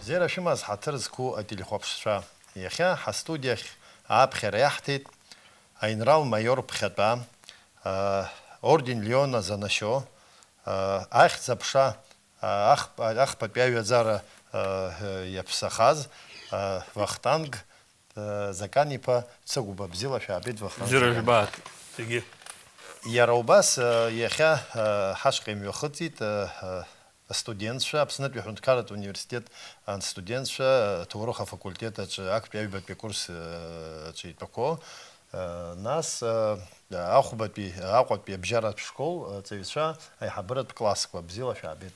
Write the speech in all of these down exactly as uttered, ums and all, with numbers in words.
Бзиара шәымаз, ҳаҭыр зқәу ателехәаԥшцәа. Иахьа ҳастудиахь ааԥхьара иаҳҭеит аинрал-маиор ԥхьатәа, а, орден Леона занашьо, а, ахьӡ-аԥша, а, ахԥ-, ахԥатәи аҩаӡара, а, иаԥсахаз, а, Вахтанг, а, Закан-иԥа Цыгәба. Бзиала шәаабеит, Вахтанг Закан. Бзиара жәбааит, зегьы. Иара убас, а, иахьа, а, ҳашҟа имҩахыҵит, а, а, астудентцәа, Аԥснытәи аҳәынҭқарратә университет астудентцәа, аҭоурых афакультет аҿы актәи аҩбатәи акурс, э, аҿы итәақәоу, э, нас, э, ахәбатәи, Аҟәатәи абжьаратә школ аҵаҩцәа, аиҳабыратә классқәа, бзиала шәаабеит.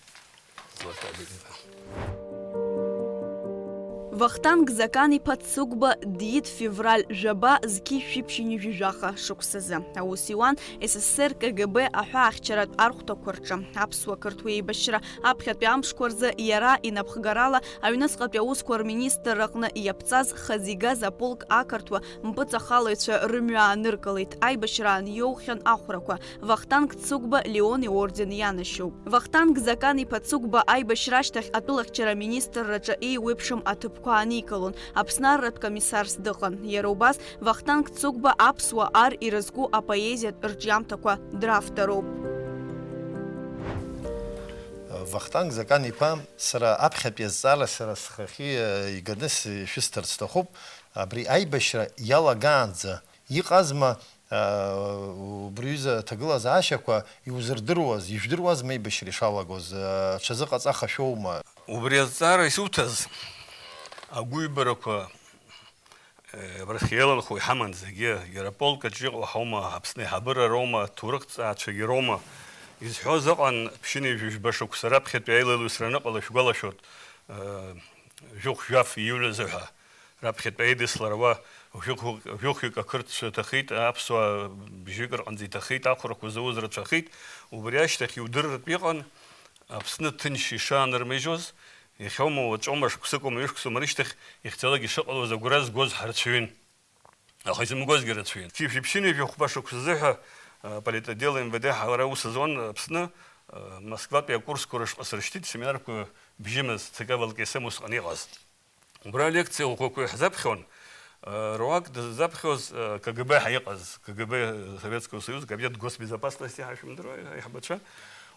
Вахтанг Закан-иԥа Цыгәба диит февраль жәаба зқьи шәиԥшьынҩажәи жәаха шықәсазы. Аус иуан С С С Р К Г Б аҳәаахьчаратә архәҭақәа рҿы. Аԥсуа-қырҭуа еибашьра аԥхьатәи амшқәа рзы иара инапхгарала аҩныҵҟатәи аусқәа рминистрра аҟны иаԥҵаз хазы игаз аполк ақырҭуа мпыҵахалаҩцәа рымҩа ааныркылеит, аибашьраан иоухьан ахәрақәа, Вахтанг Цыгәба Леон иорден ианашьоуп. Вахтанг Закан-иԥа Цыгәба аибашьра ашьҭахь атәылахьчара аминистрраҿы еиуеиԥшым аҭыԥқәа ааникылон, Аԥсны арратә комиссарс дыҟан. Иара убас Вахтанг Цыгәба аԥсуа ар ирызку апоезиатә рҿиамҭақәа дравторуп. Вахтанг Закан-иԥа, сара аԥхьатәи азҵаара сара схахьы, э, иганы сшәысҭарц сҭахуп. Абри аибашьра иалагаанӡа иҟазма, э, убри аҩыза аҭагылазаашьақәа иузырдыруаз, ижәдыруазма аибашьра ишалагоз, э, аҽазыҟаҵаха шәоума? Убри азҵаара исуҭаз агәыҩбарақәа Абрахь еиланхо иҳаман зегьы, иара аполк аҿы иҟоу ҳаума, Аԥсны аиҳабыра роума, аҭоурыхҭҵаацәагьы роума, изҳәоз ыҟан, ԥшьынҩажәи жәба шықәса раԥхьатәи аилаҩсра аныҟала шәгәалашәоит, э, жәохә-жәаф ииулҩыз ҳәа, раԥхьатәи аидыслара уа жәохә-, жәохәҩык ақырҭцәа иҭахеит, аԥсуаа бжьҩык рҟынӡа иҭахеит, ахәрақәа зауз рацәахеит, убри ашьҭахь иудырратә иҟан, Аԥсны ҭынч ишаанырмыжьуаз, иахьоума, уаҵәоума, шықәсыкоума, ҩышықәсоума рышьҭахь, ихьӡалак ишыҟалоз агәра згоз ҳарцәаҩын. Аха изымгозгьы рацәаҩын. Шәи-, шәиԥшьынҩажәи хәба шықәса азыҳәа, а, политотдел М В Д ҳара аус азуан Аԥсны, а, Москватәи акурсқәа рышҟа сыршьҭит, семинарқәа бжьымыз, Ц К В Л К С М усҟан иҟаз. Убра алекциа ӷәӷәақәа иаҳзаԥхьон, э, руак дыззаԥхьоз, э, К Г Б ҳәа иҟаз, К Г Б, Советского Союза, Комитет госбезопасности ҳәа шәымдыруеи, аиҳабацәа.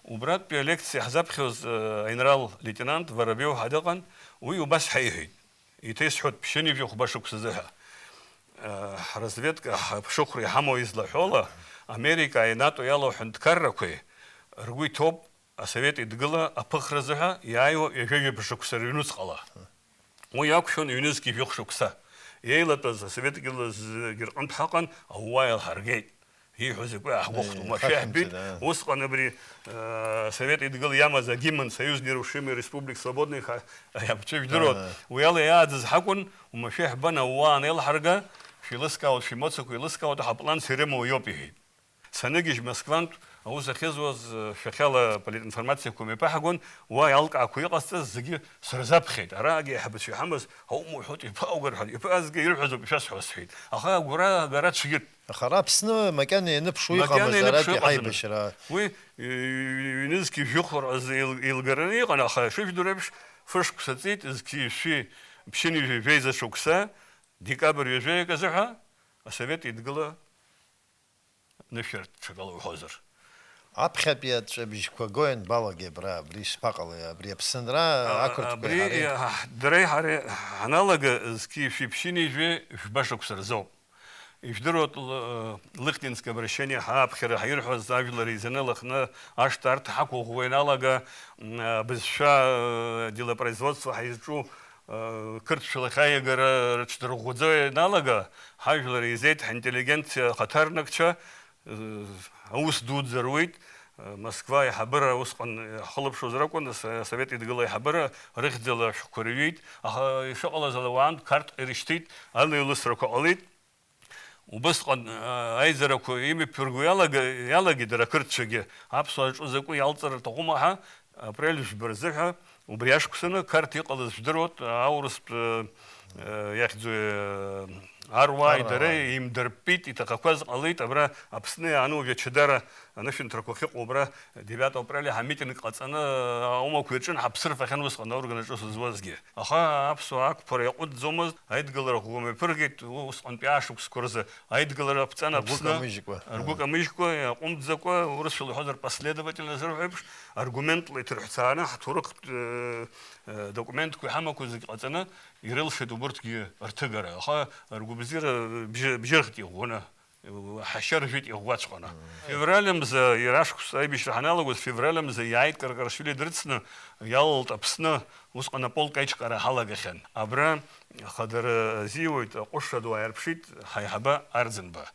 Убратәи алекциа ҳзаԥхьоз, э, аинрал леитенант Воробиов ҳәа дыҟан, уи убас ҳаиҳәеит. Еиҭа исҳәоит, ԥшьынҩажәи хәба шықәсазы ҳәа. Э, ҳразведка, ҳаԥшыхәра иҳамоу излаҳәола, Америкааи НАТО иалоу аҳәынҭқаррақәеи ргәы иҭоуп, Асовет Еидгыла аԥыхразы ҳәа иааиуа ҩажәа-ҩажәа шықәса рыҩнуҵҟала. Уи иақәшәон ҩнызқьи жәохә шықәса. Еилатәаз асовет еидгыла зегьы рҟынтә ҳаҟан, аууа еилҳаргеит. Ииҳәо закәи, ааҳгәыӷт, Э, уамашәа иҳбеит. Хашәымҵан, аа. Усҟан абри, э, асовет еидгыла иамаз агимн «Союз нерушимой республик свободных» ҳәа иаԥцәыжәдыруан. Аа. Уи ала иааӡаз ҳакәын, уамашәа иҳбан, аууа анеилҳарга, шәеилыскаауеит, шәымоцақәа еилыскаауеит, ҳаплан церемониоуп, иҳәеит. Саныгьежь Москвантә аус ахьызуаз, э, шәахьала политинформациақәа мҩаԥаҳгон, уа алкаақәа иҟасҵаз зегьы сырзаԥхьеит. Араагьы аиҳабацәа иҳамаз, аума уҳәоит, иԥаугар ҳәа, иԥазгьы ирҳәазоуп, ишәасҳәо сҳәеит. Аха агәра агара цәгьеит. Аха ара Аԥсны макьана ианыԥшуа Макьана иҟамызт, ианыԥшуа аратәи иҟаӡамызт. Ҳаибашьра. Уи, ҩ-, ҩ-, ҩнызқьи жәохә рҟазы еил-, еилгараны иҟан, аха ишыжәдыруа еиԥш, фышықәса ҵит, зқьи шәи ԥшьынҩажәи жәеиза шықәса, декабрь ҩажәа иаказы ҳәа, асовет еидгыла нышәарҭ ҽакала уҳәозар. Аԥхьатәи аҵәҵәабжьқәа го ианбалагеи абра, абри ишԥаҟалеи, абри Аԥсынра А, ақырҭқәеи абри, ҳареи? а, дареи ҳареи ҳаналага зқьи шәи ԥшьынҩажәи жәба шықәса рзоуп. Ижәдыруеит, Л-, Лыхтинское обращение ҳәа аԥхьара ҳаирҳәоз ажәлар еизаны Лыхны ашҭа арҭ ҳақәыӷәӷәо ианалага, м, абызшәа, э, делопроизводство ҳаизҿу Қырҭшәа лахьаиагара рыҽдырӷәӷәаӡо ианалага, ҳажәлар еизеит, ҳинтеллигенциа ахаҭарнакцәа, аус дуӡӡа руит, Москва аиҳабыра усҟан ҳхылаԥшуазар акәын, ас-, асовет еидгыла аиҳабыра рыхьӡала ашәҟәқәа рҩит, аха ишыҟалаз ала уаантә қарҭк ирышьҭит, алеилысрақәа ҟалеит. Убысҟан, а, аизарақәа имҩаԥырго иалага-, иалагеит дара ақырҭцәагьы, аԥсуаа рҿы закәи иалҵыр рҭахума ҳәа, апрель жәба рзыҳәа, убри ашықәсаны Қарҭ иҟалаз жәдыруеит, аурыстә, э, э, иахьӡу, э, Аруааи дареи еимдырппит, иҭахақәаз ҟалеит, абра Аԥсны иааны уажәы ачадара анышәынҭрақәа ахьыҟоу абра девятого апреля ҳамитинг ҟаҵаны аумақәа иаҿын, ҳаԥсырфахьан усҟан аорган аҿы сызуазгьы. Аха аԥсуаа ақәԥара иаҟәыҵӡомызт, аидгылара ӷәӷәа мҩаԥыргеит, усҟантәи аашықәсқәа рзы аидгылара ԥҵан Аԥсны. Ргәы камыжькәа. Ргәы камыжькәа, иаҟәымҵӡакәа, урысшәала иҳәозар, последовательно зырҳәо еиԥш, аргументла иҭырҳәцааны ҳҭоурыхтә, э, э, документқәа иҳамақәа зегь ҟаҵаны, ирылшеит убырҭгьы рҭыгара, аха ргәабзиара бжьы-, бжьырхит иӷәӷәаны, ҳашьа ржәит иӷәӷәаҵәҟьаны. Февраль мза, иара ашықәс аибашьра ҳаналагоз, февраль мза иааит Каркарашвили дрыцны, иалалт Аԥсны, усҟан аполк аиҿкаара ҳалагахьан. Абра хадара азиуеит, аҟәышра ду ааирԥшит ҳаиҳаба Арӡынба.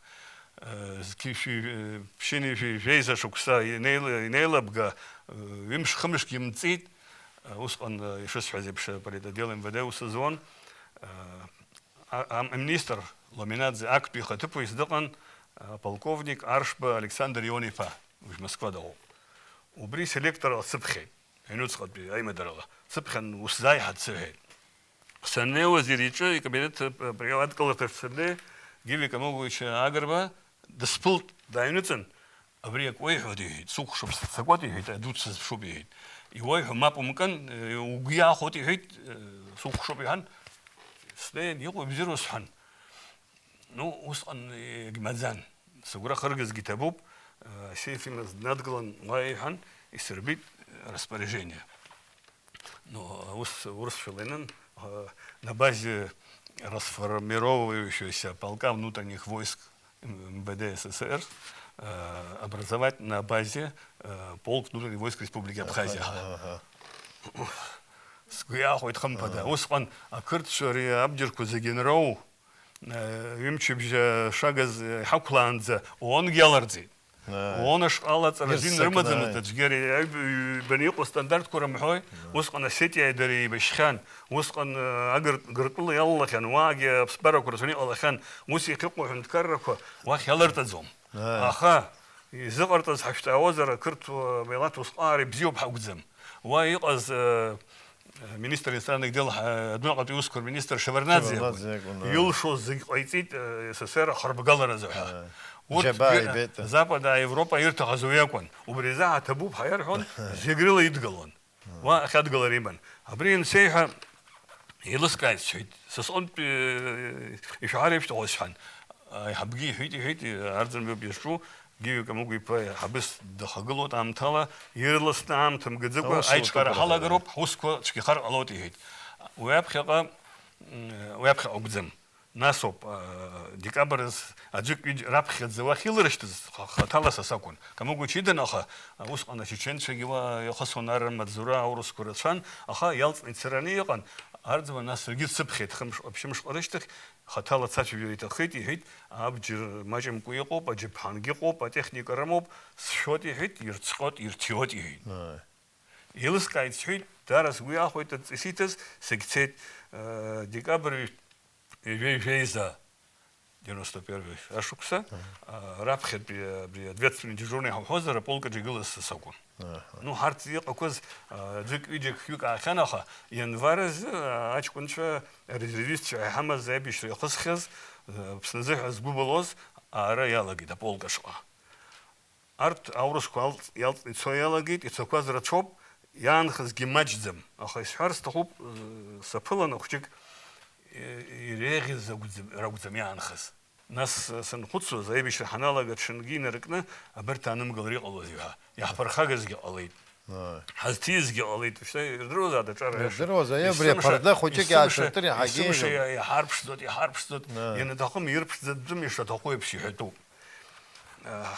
Э, зқьи шәи, э, ԥшьынҩажәи жәеиза шықәса инеил-, инеилабга, э, ҩымш-хымшгьы мҵит, э, усҟан, э, ишысҳәаз еиԥш, аполитотдел МВД аус зуан, э, а-, ам-, аминистр Ломинаӡе актәи ихаҭыԥуаҩыс дыҟан, э, аполковник Аршба Александр Ион-иԥа, уажә Москва дыҟоуп. Убри селекторла дсыԥхьеит. Аҩнуҵҟатәи аимадарала сыԥхьан усзааиҳа дсыҳәеит. Саннеиуаз иара иҿы икабинет, э, прием адкыларҭаҿ саннеи, Гиви Камыгәыч Агрба дысԥылт, дааҩныҵын, абри ак уеиҳәоит, иҳәеит, сукәхшоуп, сццакуеит, иҳәеит, аду дсызԥшуп, иҳәеит. Иуеиҳәо мап умкын, э, угәы иаахәоит, иҳәеит, э, сукәхшоуп, иҳәан, снеин, иҟоу ибзироу сҳәан. Ну, усҟан егьмаӡан. Сыгәра хыргазгьы ҭабуп, э, асеиф имаз днадгылан, уа иҳәан, исырбеит распоряжение. Ну, ус, урысшәала ианын, э, на базе расформировывающегося полка внутренних войск МВД СССР, э, образовать на базе, э, полк внутренних войск Республики Абхазия. Аха, аха. Сгәы иаахәеит, хымԥада. Ага. Усҟан ақырҭцәа ари абџьарқәа зегьы анроу, э, ҩымчыбжьа шагаз, э, иҳақәлаанӡа ООН-гьы иаларҵеит. Ааи. ООН ашҟа алаҵара азин рымаӡамызт, ааи, аӡәгьы ари аҩб-, ҩбаны иҟоу астандартқәа рымҳәои, ааи, усҟан Осетиааи дареи еибашьхьан, усҟан, э, Агыр-, Гыртәыла иалалахьан, уаагьы аԥсҭбарақәа рацәаны иҟалахьан, ус иахьыҟоу аҳәынҭқаррақәа уахь иаларҵаӡом. Ааи. Аха, изыҟарҵаз ҳашәҵаауазар, ақырҭуа милаҭ усҟан ара ибзиоуп ҳакәӡам. Уа иҟаз, э, министр иностранных дел, ҳа-, адәныҟатәи аусқәа рминистр Шеварднаӡе акәын. Шеварднаӡе акәын, аа. Илшоз зегь ҟаиҵеит, э, СССР ахарбгаларазы ҳәа. Аа. Урҭ Џьабаа ибеит. Запад, Европа ирҭахыз уи акәын. Убри азы ҳаҭабуп ҳәа иарҳәон, зегь рыла идгылон. Уа ахьадгылара иман. Абри иансеиҳәа, еилыскааит, сҳәеит. Са сҟынтә, э, ишәаҳәар еиԥш дыҟоу сҳәан. Аиҳабгьы иҳәеит, иҳәеит, арӡынбоуп изҿу, Гиви Камыгә-иԥа аиҳабыс дахагылоуп аамҭала, ирласны аамҭа мгаӡакәа аиҿкаара ҳалагароуп, ҳусқәа цәгьахар ҟалоит, иҳәеит. Уи аԥхьаҟа, м, уи аԥхьаҟа акәӡам. Нас ауп, а, декабрь азы аӡәык-ҩыџьа раԥхьаӡа уахь иларышьҭыз ха-, хаҭала са сакәын. Камыгәыч идан, аха, а, усҟан ачеченцәагьы уа иахысуан, арра маҵзура аурысқәа рацәан, аха иалҵны ицараны иҟан. Арӡынба нас саргьы дсыԥхьеит, хымш, ԥшьымш рышьҭахь, хаҭала дсацәажәар иҭаххеит, иҳәеит, абџьар маҷымкәа иҟоуп, аџьаԥҳангьы ыҟоуп, атехника рымоуп, сшәоит, иҳәеит, ирцҟьоит, ирҭиоит, иҳәеит. Ааи. Еилыскааит, сҳәеит, даара сгәы иахәеит, адҵа исиҭаз, сагьцеит, э, декабрь ҩажәеи жәеиза, девяносто первый ашықәса, аха, а, раԥхьатәи абри ответственный дежурный ҳауҳәозар, аполк аҿы игылаз са сакәын. Аха. Ну, ҳарҭ иҟақәаз, а, аӡәык, ҩыџьак, хҩык аахьан, аха ианвар азы, а, аҷкәынцәа, арезервистцәа иҳамаз аибашьра иахысхьаз, а, Аԥсны азыҳәа згәы былуаз аара иалагеит аполк ашҟа. Арҭ аурысқәа алҵ-, иалҵны ицо иалагеит, ицақәаз рацәоуп, иаанхазгьы маҷӡам. Аха исҳәар сҭахуп, э, саԥыланы хәҷык, э, иреиӷьыз акәӡам, ракәӡам иаанхаз. Нас, э, санхәыцуаз, аибашьра ҳаналага ҽынгьы инаркны абарҭ аанымгылар иҟалозеи ҳәа, иаҳԥырхагазгьы ҟалеит. Ааи. Ҳазҭиизгьы ҟалеит, шьҭа ирдыруазаат аҿар. Ирдыруазааит, абри есымша, аԥарда хәыҷык есымша, иаашәыртыр иҳагьежьуеит. Есымша иа-, иҳарԥшӡоит, иҳарԥшӡоит, ааи, ианаҭахым ирԥшӡаӡом, ишаҭаху еиԥш иҳәатәуп.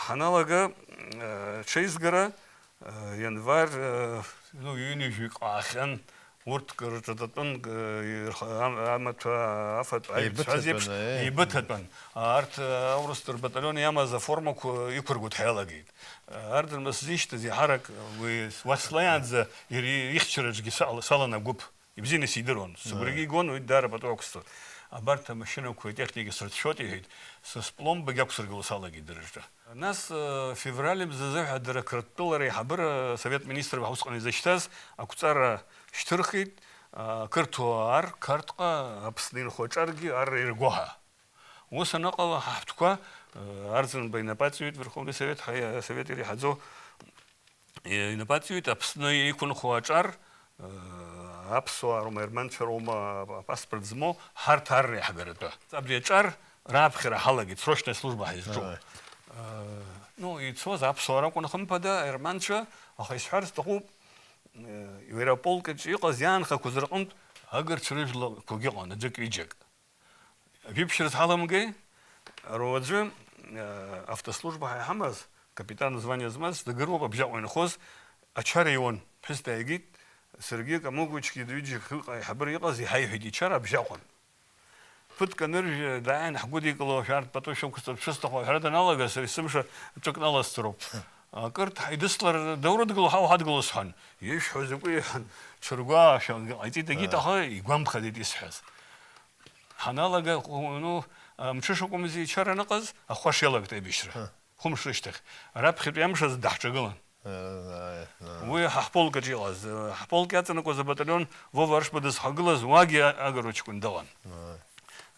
Ҳаналага, э, ҽеизгара, э, ианвар, э, ну, ҩынҩажәик ҟаахьан, урҭ рҿаҵатәын, э, ирх-, ам-, амаҭәа афатә аҩбатәи еибыҭатәын, еи, еибыҭатәын. Арҭ, э, аурыс рбаталион иамаз аформақәа иқәыргоит ҳәа иалагеит. Э, арҭ рмасзышьҭыз иаҳарак уи уа слаиаанӡа ири-, ихьчараҿгьы сала-, саланагәыԥ. Ибзианы сидыруан. Сыгәрагьы игон, уи даара пату ақәсҵон. Абарҭ амашьынақәеи атехникеи срыцәшәоит, иҳәеит. Са спломбагьы ақәсыргыло салагеит дырыжда. Нас, э, февраль мзазы ҳәа дара Қырҭтәыла реиҳабыра, Совет министрқәа усҟан изышьҭаз ақәҵара шьҭырхит, э, ақырҭуа ар, Қарҭҟа, Аԥсны инхо аҿаргьы ар ирго ҳәа. Ус аныҟала, ҳа ҳтәқәа, э, Арӡынба инапы аҵаҩит, Верховный Совет, ҳаи-, Асовет иреиҳаӡоу, э, инапы аҵаҩит Аԥсны иқәынхо аҿар, э, аԥсуаа роума, ерманцәа роума, апаспорт змоу, ҳарҭ ар реиҳагаратәы. Абри аҿар раԥхьара ҳалагеит, срочная служба ҳаизҿуп. Ааи. Э, ну, ицоз аԥсуаа ракәын, хымԥада, аерманцәа, аха исҳәар сҭахуп, э, иара аполк аҿы иҟаз иаанхақәаз рҟынтә агырцәа рыжәлақәагьы ыҟан, аӡәык-ҩыџьак. Жәиԥшь рызҳаламгеи? Руаӡәы, э, автослужба ҳәа иҳамаз, капитан звание змаз, дагыруп, абжьаҟа инхоз, ачара иуан, ԥҳәыс дааигеит, саргьы Камыгәычгьы ҩыџьа хҩык аиҳабыра иҟаз иҳаиҳәеит ичара абжьаҟан. Ԥыҭк аныржә, дааин ҳгәыдикыло, шәарҭ пату шәықәысҵап, шәысҭаху аҳәара даналага, сара есымша ҿык наласҵароуп. Акырҭ ҳаидыслар, даурыдгыло, ҳауҳадгыло сҳәан. Ишәҳәо закәи? Иҳәан, ҽыргәаашәа ҟаиҵеит, егьит, аха игәамԥхаӡеит исҳәаз. Ҳаналага, ну, мҽышакәымзи ичара аныҟаз, ахәаш иалагт аибашьра. Ҳа. Хәымш рышьҭахь. Раԥхьатәи амш азы даҳҿагылан. Ааи, ааи. Уи ҳа ҳполк аҿы иҟаз, ҳполк иаҵанакуаз абаталион Вова Аршба дызхагылаз уагьы агыруа ҷкәын дыҟан. Ааи.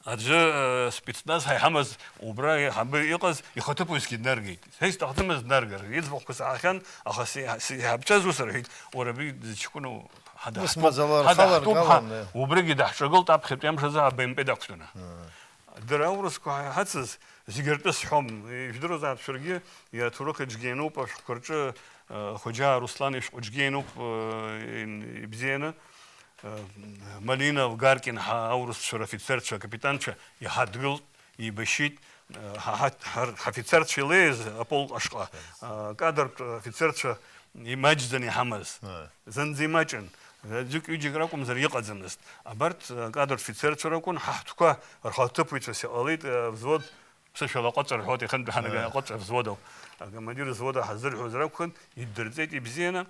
Аӡәы, э, спецназ ҳәа иҳамаз убра иҳабы иҟаз ихаҭыԥуаҩсгьы днаргеит. Са исҭахӡамызт днаргар, иӡбахәқәа саҳахьан, аха си-, сиҳабцәаз ус рҳәеит, уара абри дызҷкәыну Ус ҳадаҳтәуп, маӡала ҳадаҳтәуп, ҳа-, рхаларгалан, э. Убригьы даҳҿагылт аԥхьатәи амш азы аб м п дақәтәаны. Ааи. Дара аурысқәа ҳәа иҳацыз зегьы ртәы сҳәом. Ижәдыруазаап шәаргьы, иаҭоурых аҿгьы иануп, ашәҟәқәа рҿы, э, Хоџьаа Руслан ишәҟәы аҿгьы иануп, э, ин-, ибзианы, э, Малинов, Гаркин ҳа-, аурысцәа рафицерцәа, акапитанцәа иҳадгылт, еибашьит, э, ҳа-, ҳа-, ҳар-, ҳафицерцәа илеиз аполк ашҟа, э, кадыртә афицерцәа имаҷӡаны иҳамаз. Ааи. Зынӡа имаҷын, ӡәык-ҩыџьак ракәымзар иҟаӡамызт. Абарҭ, э, кадр фицерцәа ракәын, ҳа ҳтәқәа рхаҭыԥуаҩцәас иҟалеит, э, взвод, ԥсышәала аҟәыҵ рҳәоит, иахьынтәи ҳанаган, ааи, аҟәыҵ взводуп. Акомандир взвод аҳазырҳәоз ракәхын, иддырҵеит ибзианы.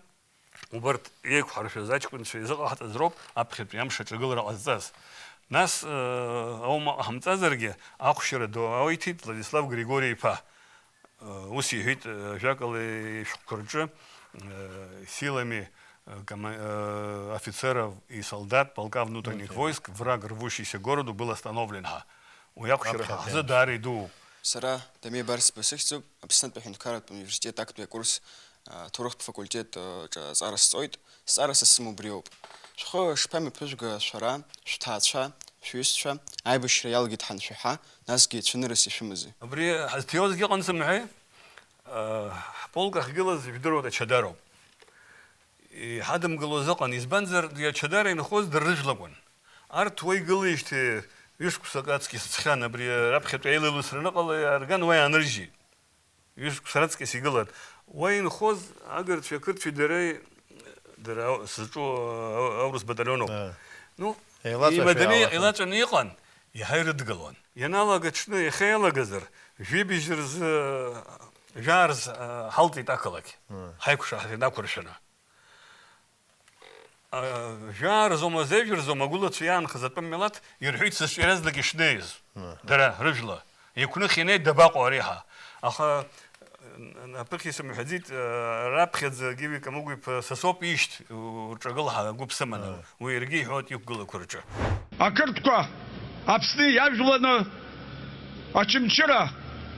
Убарҭ еиқәҳаршәаз аҷкәынцәа изыҟаҳҵаз роуп аԥхьатәи амш аҿагылара ҟазҵаз. Нас, э, аума ҟаҳамҵазаргьы, ахәшьара ду ауиҭеит Владислав Григори-иԥа. Ус иҳәеит, ажәакала, ишәҟәқәа рҿы, силами, кома-, офицеров и солдат полка внутренних войск, враг, рвущийся к городу, был остановлен ҳәа. Уи акәшара ҳа ҳзы даара идууп. Сара Дамеи Барсба сыхьӡуп, Аԥснытәи аҳәынҭқарратә университет актәи акурс, а, аҭоурыхтә факультет, а, ҿы аҵара сҵоит. Сҵара са сымоу убриоуп. Шәхы шԥамҩаԥыжәга шәара, шәҭаацәа, шәҩызцәа, аибашьра иалагеит ҳаншәаҳа, насгьы цәанырас ишәымази? Абри ҳазҭиуазгьы ыҟан сымҳәеи? Э, ҳполк ахьгылаз ижәдыруада, Ачадароуп. Иҳадымгылоз ыҟан, избанзар, Ачадара инхоз дыррыжәлакәын. Арҭ уа игылеижьҭеи ҩышықәсак аҵкьыс ҵхьан, абри раԥхьатәи аилаҩсра аныҟала иаарган, уа иааныржьит. Ҩышықәса раҵкьыс игылан. Уа инхоз агырцәеи ақырҭцәеи дареи, дара ау-, сызҿу ау-, аурыс баталионуп. Ыы. Ну, еилаҵәашәа имаданы иаалахәын. Еилаҵәаны иҟан, иаҳа ирыдгылон. Ианалага аҽны, иахьа иалагазар, жәибжь рзы, жәаа рзы, а, ҳалҵит ақалақь. Ыы. Ҳаиқәшаҳаҭ инақәыршәаны. Жәаа рзоума, зежә рзоума, агәылацәа иаанхаз атәым милаҭ ирҳәеит сызҿиаразлак ишнеиз. Аҳа. Дара рыжәла. Еиқәных ианеи дабаҟоу ари ҳа? Аха, н-, н-, напыхь исымҳәаӡеит, раԥхьаӡа Гиви Камыгә-иԥа са соуп ишьҭ, урҿагыл ҳәа агәыԥ сыманы. Аҳа. Уи иаргьы иҳәоит иқәгылақәа рҿы. Ақырҭқәа Аԥсны иажәланы Очамчыра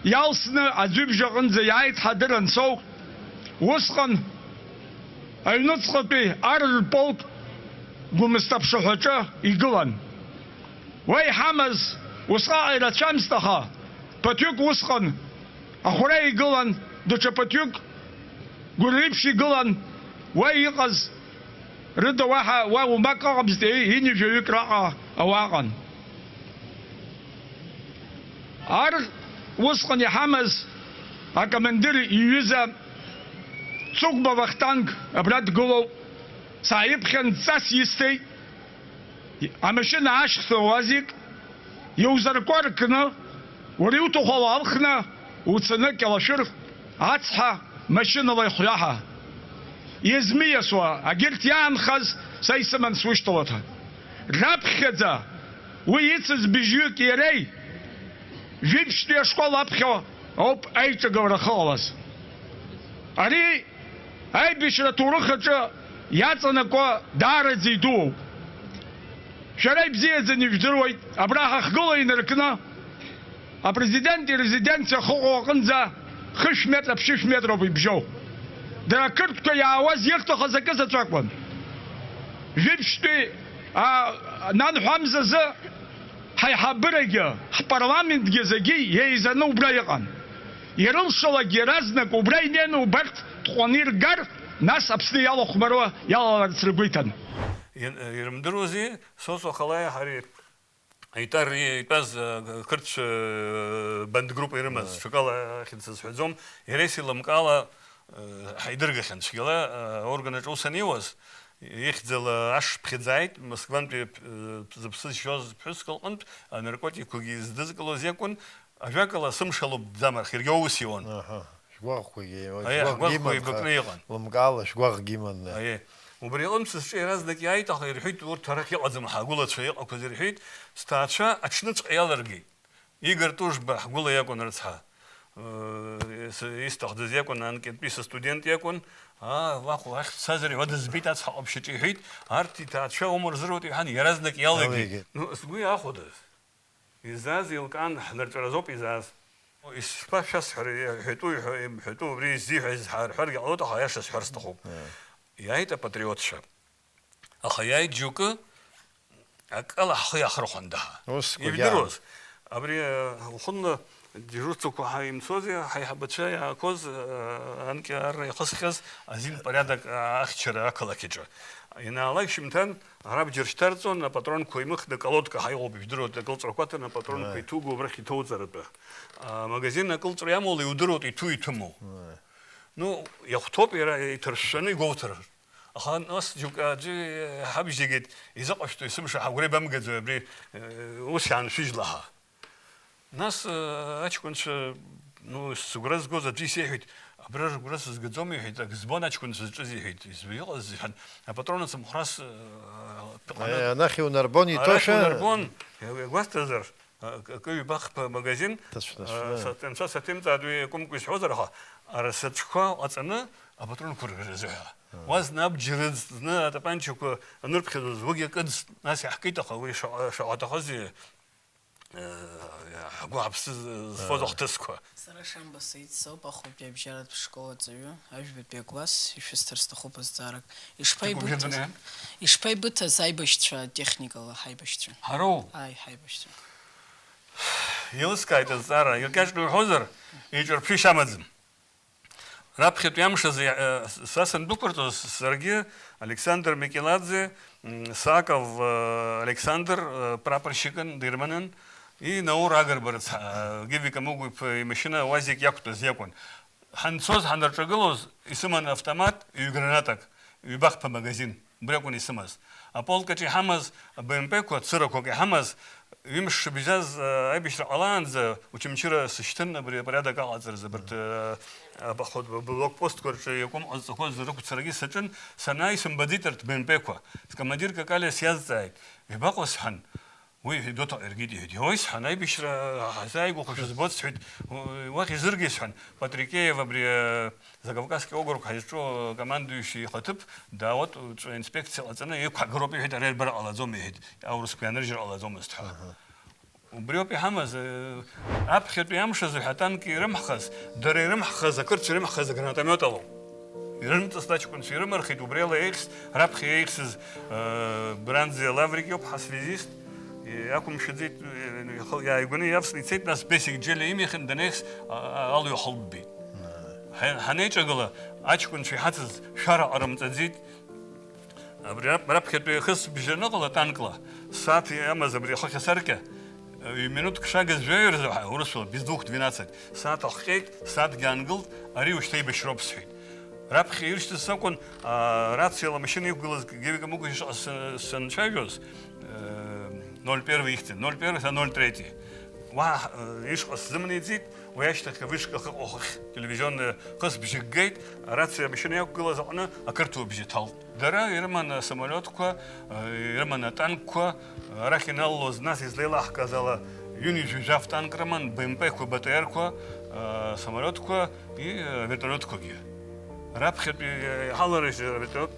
иалсны аӡҩыбжь аҟынӡа иааит ҳәа дыр ансоу, усҟан аҩныҵҟатәи ар рполк Гәымсҭа аԥшаҳәаҿы игылан. Уа иҳамаз усҟаҟа ирацәамызт, аха ԥыҭҩык усҟан ахәра игылан, даҽа ԥыҭҩык гәырҩеиԥш игылан, уа иҟаз рыда уаҳа уа умак ыҟамызт, ҩынҩажәаҩык раҟа ауаа ыҟан. Ар усҟан иҳамаз акомандир иҩыза Цыгәба Вахтанг абра дгылоуп, сааиԥхьан дҵас исҭеит, амашьына аашьҭ уазик, иузыркуа ркны, уара иуҭаху ала алхны, уцаны Кьалашәыр ацҳа машьынала ихҩаҳа. Иазмиасуа, агьырҭ иаанхаз са исыман сушьҭалаҭа. Раԥхьаӡа уи ицыз быжьҩык иареи жәиԥшьтәи ашкол аԥхьа ауп аиҿагылара ахьыҟалаз. Ари аибашьра аҭоурых аҿы иаҵанакуа даараӡа идууп. Шәара ибзиаӡаны ижәдыруеит, абра ҳахгыла инаркны, Апрезидент ирезиденциа ахьыҟоу аҟынӡа хышә метра, ԥшьышә метроуп ибжьоу. Дара ақырҭқәа иаауаз ирҭахыз акы заҵәы акәын. Жәиԥшьтәи, а, нанҳәамзазы ҳаиҳабырагьы, ҳпарламентгьы зегьы еизаны убра иҟан. Ирылшалак иаразнак убра инеины убарҭ тҟәаны иргар, нас Аԥсны иалахәмаруа иалаларц ргәы иҭан. Ин-, ирымдыруази, Сосо Ахалаи ҳареи Итар итәаз, э, қырҭцәа, э, бандгруппа ирымаз, Ааи. Ҽакала ахьӡ сызҳәаӡом, иара исеилымкаала, э, ҳаидыргахьан. Цәгьала, э, аорган аҿы ус аниуаз, ихьӡала ашԥхьыӡ ааит, Москвантәи, э, зыԥсы зшьоз ԥҳәыск лҟынтә анаркотикқәагьы здызкылоз иакәын, ажәакала, сымшалоуп дзамарх, иаргьы аус иуан. Аҳа. Шәгәаҟқәагьы, Аиеи, шәгәаҟгьы ҳгәаҟгьы иман, иманха, кны иҟан. Лымкаала шәгәаҟгьы иман, да. Аиеи. Убри аҟынтә сызҿиараз дак иааит, аха ирҳәеит, урҭ арахь иҟаӡам ҳа агәылацәа иҟақәаз ирҳәеит, сҭаацәа аҽныҵәҟьа иалагеит. Игор Тужба ҳгәыла иакәын рыцҳа. Э, с-, исҭахӡаз иакәын, анкьатәи сыстудент иакәын. Аа, уахә, ахьӡ сазар иҳәа дызбеит, ацҳа ҟаԥшь аҿы иҳәеит, арҭ иҭаацәа умырзыруеит иҳәан, иаразнак иалагеит. Иалагеит. Ну, сгәы иахәодаз. Изааз еилкаан, ҳнарҵәаразоуп изааз. Исшԥашәасҳәари, иҳәатәу, иҳәа-, имҳәатәу, убри иззиҳәаз ҳарҳәаргьы ҟалоит, аха аиаша сҳәар сҭахуп. Иааит апатриотцәа. Аха иааит џьоукы, акала ҳхы иахырхәанда ҳа. Ус, ибдыруаз. Абри, э, уахынла дежурствақәа ҳа имцози, ҳаиҳабацәа иаақәоз, э, анкьа арра ихысхьаз азин порядок, э, ахьчара ақалақь аҿы. Ианаалак шьымҭан, Ара абџьар шьҭарҵон, апатронқәа имыхны, колодка ҳәа иҟоуп, ижәдыруеит, акылҵәрақәа аҭаны, апатронқәа Ааи. Иҭугоу абрахь иҭоуҵаратәы. Амагазин акылҵәра иамоула иудыруеит иҭәу иҭәыму. Ааи. Ну, иахәҭоуп иара иҭыршәшәаны игәоуҭар. Аха нас џьоук аӡәы ҳабжьигеит, изыҟашәҵои сымша ҳагәра ибамгаӡои абри, э, ус иааншәыжьла ҳа. Нас, э, аҷкәынцәа, ну, сыгәра згоз аӡәы исеиҳәеит, абра рыгәра сызгаӡом, иҳәеит, ак збон аҷкәынцәа зҿыз, иҳәеит, изы иҟаз, иҳәан, апатрон ацымхәрас, э, ԥҟаны Аиеи, анахь иунарбон, арахь иҭошәа. Унарбон, иагәасҭазар, а, к-, акы ҩбахԥа магазин, Ҭацәны, а, шәны. Са-, анцәа саҭымҵааит, уи акәымкәа исҳәозар, аха арасаҿқәа ҟаҵаны апатронқәа рзыҳәа. Уа зны абџьар ыӡ, зны атапанчақәа анырԥхьаӡоз, уигьы акы ыӡ, нас иаҳкит, аха уи шаҟа, шаҟа аҭахызи. Ҳгәы ааԥсы зфоз ахҭысқәа. Сара Шамба Саид соуп, ахәылбыҽтәи абжьаратә школ аҵаҩы, ажәбатәи акласс, ишәысҭар сҭахуп азҵаарак. Ишԥаибыҭаз, ишԥаибыҭаз аибашьцәа атехникала ҳаибашьцәа? Ҳароу? Ааи, ҳаибашьцәа. Еилыскааит азҵаара, иркьаҿны уҳәозар, еиҿарԥшышьа амаӡам. Раԥхьатәи амш азы, э, с-, са сандәықәырҵоз, саргьы, Александр Микеладзе, м, Саков, э, Александр, э, прапорщикын, дирманын, и Наур Агрба рыцҳа, э, Гиви Камыгә-иԥа имашьына УАЗик иақәтәаз иакәын. Ҳанцоз, ҳанырҿагылоз, исыман автомат, ҩ-гранатак, ҩбахԥа магазин. Убри акәын исымаз. Аполкаҿы иҳамаз, БМП-қәа, цырақәак иҳамаз, ҩымш шыбжьаз, а, аибашьра ҟалаанӡа Очамчыра сышьҭын абри апорядок аҟаҵаразы, абарҭ, а, а, походқәа, блокпостқәа рҿы иакәым ҟазҵақәаз рықәцарагьы саҿын, санааи сымбаӡеит арҭ БМП-қәа. Скомандир Какалиа сиазҵааит, ибаҟоу сҳәан. Уи Гедоҭаҟа иргеит, иҳәеит, иои, сҳәан, аибашьра ҳазааигәахо шәызбоит, сҳәеит, уахь изыргеи, сҳәан, Патрикеев абри, э, Закавказский округ ҳазҿу акомандующи ихаҭыԥ даауеит, уаҵәы инспекциа ҟаҵаны иқәҳгароуп, иҳәеит, ара ирбар ҟалаӡом, иҳәеит, аурысқәа ианыржьыр ҟалаӡомызт ҳәа. Аҳа. Убриоуп иҳамаз, э, аԥхьатәи амш азы ҳәа атанк ирымҳхаз, дара ирымҳхаз, ақырҭцәа ирымҳхаз агранатомет алоуп. Ирымҵыст аҷкәынцәа ирымархеит, убри ала еихс-, раԥхьа еихсыз, э, Бранӡиа Лаврик иоуп, ҳасвязист, иақәымшәаӡеит, э, ихы иааигәаны иавсны ицеит, нас Бесик Џьелиа имихын данеихс, а, а, алҩа хылббеит. Ҳа-, ҳанеиҿагыла, аҷкәынцәа иҳацыз шәара ҟарымҵаӡеит. Абри рап-, раԥхьатәи ахысбжьы аныҟала танкла, сааҭ иамаз абри ахыхь асаркьа, ҩ-минуҭк шагыз жәаҩа рзы ҳәа, урысула, без двух двенадцать, сааҭ ахҟьеит, сааҭгьы аангылт, ари ушьҭа еибашьроуп сҳәеит. Раԥхьа иршьҭыз сакәын, аа, рациала амашьына иқәгылаз Геви Камыгә ишҟа сы-, санцәажәоз, э, ноль первый ихьӡын, ноль первый, са ноль третий. Уа, э, ишҟа сзымнеиӡеит, уи ашьҭахь авышка ахьыҟоу ахахь телевизионный хысбжьы геит, арациа амашьына иақәгылаз аҟны ақырҭуа бжьы ҭалт. Дара ирыман асамолиотқәа, э, ирыман атанкқәа, арахь иналалоз, нас излеилаҳкааз ала, ҩынҩажәи жәаф танк рыман, БМП-қәа, БТР-қәа, э, самолиотқәа и, э, вертолиотқәагьы. Раԥхьатәи, э, иҳаларыжьыз авертолиот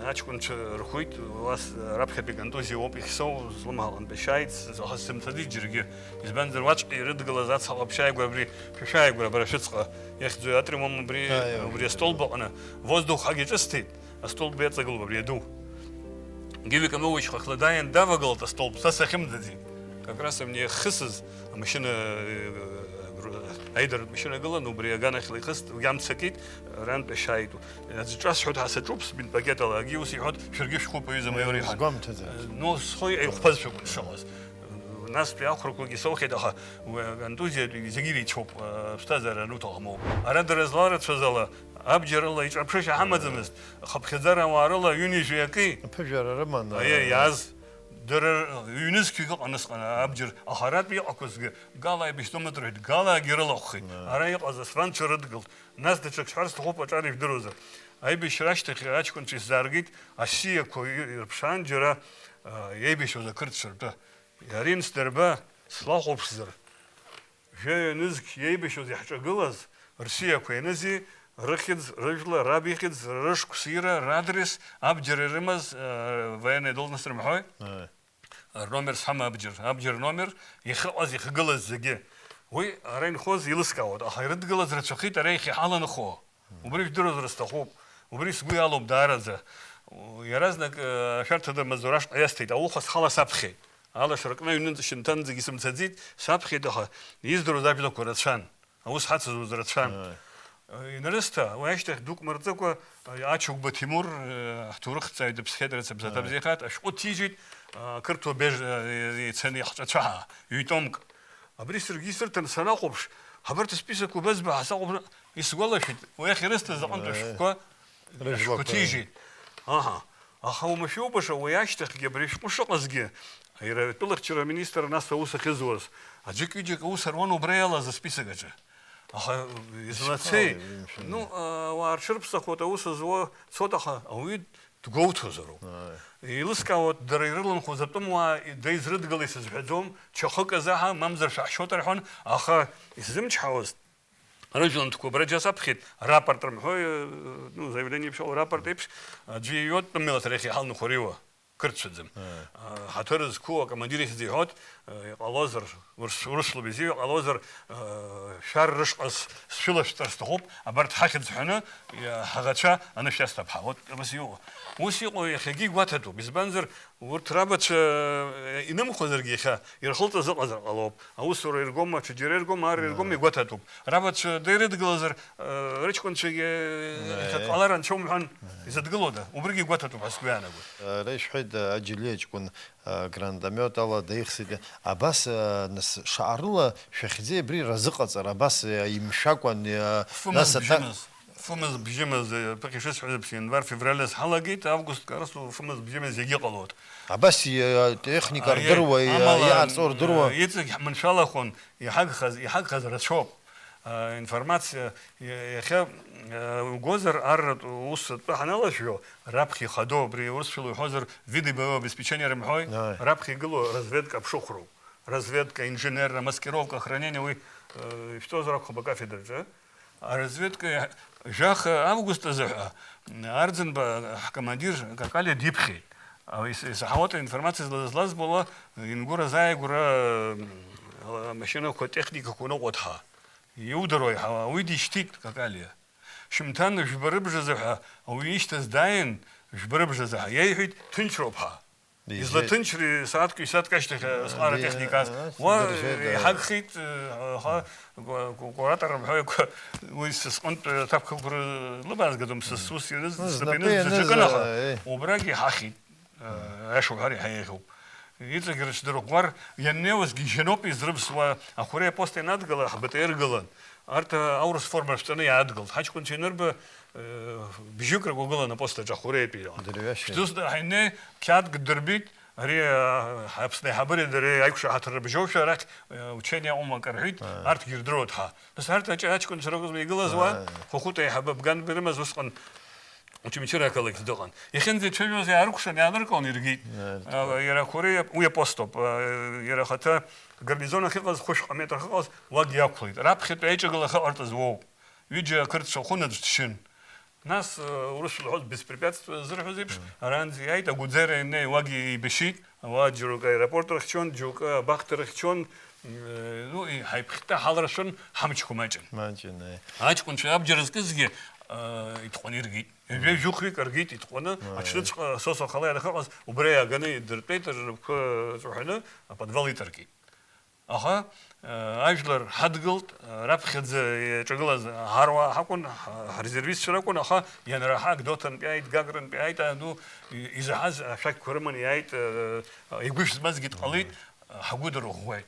Аҷкәынцәа рхәит, уас раԥхьатәи контузиа уоуп ихьсоу, злымҳа аҟынтә ишьааит, аха сзымцаӡеит џьаргьы. Избанзар, уаҵәҟьа ирыдгылаз ацҳа ҟаԥшь ааигәа абри, шәа шәааигәара, бара шәыцҟа, иахьӡу атримом убри, Ааи, убри астолб аҟны, воздух ҳагьаҿысҭеит, астолб иаҵагылоуп абри аду. Гиви Камыгә ишьха хла дааин давагылт астолб, са сахьымӡаӡеит. Как раз амни иахысыз амашьына, э, э, аидаратә машьына гылан, убри аганахьла ихыст, уигьы амца акит, арантә ашьа аиту. Аӡә ҿасҳәоит ҳәа саҿуп, сбинтпакет ала, агьи ус иҳәоит, шәаргьы шәхәуп, аҩыза амаиор иҳәан. Сгәамҭаӡоит. Э, ну, схы еиқәԥазшәа акәын дшыҟаз. Э, настәи ахәрақәагьы исоухьеит, аха, уи, антузиатәи зегьы иреицәоуп, э, аԥсҭазаара ануҭахым ауп. Ара дара зларацәаз ала, абџьарала иҿаԥшышьа ҳамаӡамызт, хыԥхьаӡара ауаа рыла ҩынҩажәи акы. Аԥыжәара рыман, Аиеи, э, иааз. Дара ҩнызқьҩык ыҟан усҟан абџьар, аха аратәи иҟақәазгьы Гала аибашьцәа рҳәеит, Галаагьы ирылахәхеит. Ара иҟаз асранцәа рыдгылт. Нас даҽак сҳәар сҭахуп, аҿар ижәдыруазар. Аибашьра ашьҭахь аҷкәынцәа исзааргеит, асиақәа ирԥшаан џьара, а, иеибашьуаз ақырҭцәа ртәы. Иара инсдырба, слахәыԥшзар. Жәаҩа нызқь иеибашьуаз иаҳҿагылаз, рсиақәа ианызи, рыхьӡ, рыжәла, раб ихьӡ, рышықәс ира, радрес, абџьар ирымаз, э, военный должность рымҳәои? Ааи. Рномер сҳәама абџьар? Абџьар номер, ихьыҟаз, ихгылаз зегьы. Уи ара инхоз еилыскаауан, аха ирыдгылаз рацәахеит ара иахьа иҳаланхо. Убри жәдыруазар сҭахуп. Убри сгәы иалоуп даараӡа. Иаразнак, э, ашәарҭада маҵзура ашҟа иасҭеит, ауха схала саԥхьеит. Алашара кны аҩнынӡа шьанҭанӡагьы сымцаӡеит, саԥхьеит, аха издыруаз ажәлақәа рацәан, аус ҳацызуаз рацәан. Ааи. Инарысҭа, уи ашьҭахь дук мырҵыкәа, Ачыгәба Ҭемур, ҳҭоурыхҭҵааҩ дыԥсхьеит, рыцҳа, ԥсаҭа Ааи. бзиахааит, ашәҟәы ҭижьит, ақырҭуа Беж, ицаны иаҳҿацәаҳа, ҩ-томк. Абри саргьы исырҭан санахәаԥш, абарҭ асписокқәа базбаҳа сахәаԥш, исгәалашәеит, уи ахь ирысҭаз аҟынтә Ааи. ашәҟәқәа Рыжәлақәа. Ашәҟәы ҭижьит. Аҳа. Аха уамашәа убаша, уи ашьҭахьгьы абри ашәҟәы шыҟазгьы, иара атәылахьчара аминистр нас аус ахьызуаз, аӡәык-ҩыџьак аус аруан убра иалаз асписок аҿы. Аха излацеи? Ишԥалеи, уи, мшәан? Ну, ауаа рҽырԥсахуеит аус зуа цоит, аха ауаҩы дгәоуҭозароуп. Ааи. Еилыскаауеит, дара ирыланхоз атәымуаа дара изрыдгылеи сызҳәаӡом, чахык азы ҳа, мамзар шәаҳшьоит рҳәон, аха исзымчҳауаз, Рыжәлантәқәа убра џьа саԥхьеит, рапорт рымҳәои, э, ну, заявление еиԥш ала, рапорт еиԥш, аӡәы иҩуа тәым милаҭ рахь иҳалнахәариуа, кырцәаӡам. Ыы. Э, ҳаҭыр зқәу акомандир ихьӡ иҳәоит, э, иҟалозар, урыс, урыс лобезиа иҟалозар, э, шәар рышҟа с-, сшәылашәҵар сҭахуп, абарҭ ҳахьӡ ҳәаны, э, ҳаӷацәа анышә иасҭап ҳәа. Вот, абас иҟоу. Ус иҟоу иахьагьы игәаҭатәуп, избанзар, Урҭ рабацәа, э, инымхозаргьы иахьа ирхылҵыз ыҟазар ҟалоуп. Аусура иргома, аҽаџьара иргома, ар иргома, Ааи. игәаҭатәуп. Рабацәа деирыдгылазар, э, рыҷкәынцәагьы, э, Ааи. иахьатә ҟалар анцәа умҳәан, Ааи. изыдгылода? Убригьы игәаҭатәуп ҳәа сгәы иаанагоит. Ара ишәҳәеит, э, Аџьали аҷкәын, э, гранатомет ала деихсит. Абас, э, нас, шаҟа рыла шәахьӡи абри разыҟаҵара, абас, э, имшәакәан, э, Фымыз нас ада- бжьымыз. Фымыз бжьымыз, э, ԥыхьа ишысҳәаз еиԥш, январ-февраль азы ҳалагеит, август арасу фымыз бжьымыз зегьы ҟалоит. Абас, э, техника Аиеи, ардыруа, э, амала, иаарҵо рдыруа. Э, иҵегь ҳманшәалахон, иҳагхаз, иҳагхаз рацәоуп. Э, информациа, э, иахьа, э, угозар, арратә ус атәы ҳаналашәо, раԥхьа ихадоу, абри урысшәала иуҳәозар, виды боевого обеспечения рымҳәои, Аи. раԥхьа игылоу разведка аԥшыхәроуп. Разведка, инженерра, маскировка, охранение, уи, э, ишәҵозар акәхап акафедраҿы. Аразведка жәаха август азы ҳәа Арӡынба ҳкомандир Какалиа диԥхьеит. Ис-, исаҳауеит аинформациа зла-, злазбо ала, ингәыразы ааигәара, м, амашьынақәа, атехникақәа ныҟәоит ҳәа. Иудыруеи ҳәа, уи дишьҭит Какалиа. Шьымҭан жәба рыбжазы ҳәа ауаҩы ишьҭаз дааин, жәба рыбжазы ҳәа иеиҳәеит, ҭынчроуп ҳәа. Излаҭынчри, сааҭк, ҩ-сааҭк ашьҭахь, э, сҟара Ди-, техника ас. э, Уа, дыржеит, э, да. иҳагхеит, э, аха, ку-, ку-, куратор рымҳәои, ку-, уи са сҟынтә, э, аҭакқәа рылбаазгаӡом, са сус ианыз, Ну, снапы знапы ианыз, ианыз, даҽакын, аха, э, э. убрагь иҳахьит, э, аиаша уҳәар иаҳа еиӷьуп. Иҵегь рыҽдырӷәӷәар, ианнеиуазгьы џьаноуп изрывсуа, ахәыреи апост ианадгыла, ҳБТР гылан. Арҭ, э, аурыс форма шәҵаны иаадгылт. Ҳаҷкәынцәа ианырба, э, бжьык ракәагылан апост аҿы ахәыреитәи. Дырҩашьа. Шәдысны ҳаинеи, қьаадк ддырбеит, ари, э, Аԥсны аиҳабыреи дареи аиқәшаҳаҭра рыбжьоушәа арахь, э, учение аҟоума акы рҳәеит, Ааи. арҭгьы ирдыруеит ҳәа. Нас арҭ аҷ-, аҷкәынцәа ракәызма игылаз уа? Ааи. Хәыхәыт аиҳабы Бган Берымаз усҟан Очамчыра ақалақь дыҟан. Иахьынӡаицәажәоз иаарыкәшан, иааныркылан иргеит. Иааныркылеит. А, иара ахәыреи уи апост ауп. А, иара ахаҭа гарнизон ахьыҟаз, хәышәҟа метр ахьыҟаз, уагь иақәлеит. Раԥхьатәи аиҿагыла ахьыҟарҵаз уоуп. Ҩыџьа ақырҭцәа хәы наӡәҭшьын. Нас, э, урысшәа лҳәоз беспрепятственно зырҳәоз еиԥш, аранӡа иааит, Агәӡера ианнеи, уагьы еибашьит, ауаа џьоукы аеропорт рыхьчон, џьоукы абахҭа рыхьчон, э, ну, и-, ҳаиԥхьтта ҳаларшәын, ҳамчқәа маҷын. Маҷын, аи. Аҷкәынцәа абџьар зкызгьы, э, итҟәаны иргеит. Ҩажәи жәохәҩык аргеит итҟәаны, аи, аҽныҵәҟьа Сосо ахала ианахыҟаз, убра иааганы идыртәеит, рнапқәа ҵәаҳәаны, аподвал иҵаркит. Аха, э, ажәлар ҳадгылт, э, раԥхьаӡа иаҿагылаз ҳаруаа ҳакәын, ҳ-, ҳрезервистцәа ракәын, аха ианраҳа, Гәдоуҭантәи ааит, Гагрантәи ааит, ану, и-, изаҳаз ашәақьқәа рыманы иааит, э, игәы шәзмазгьы дҟалеит, э, ҳгәы дырӷәӷәеит.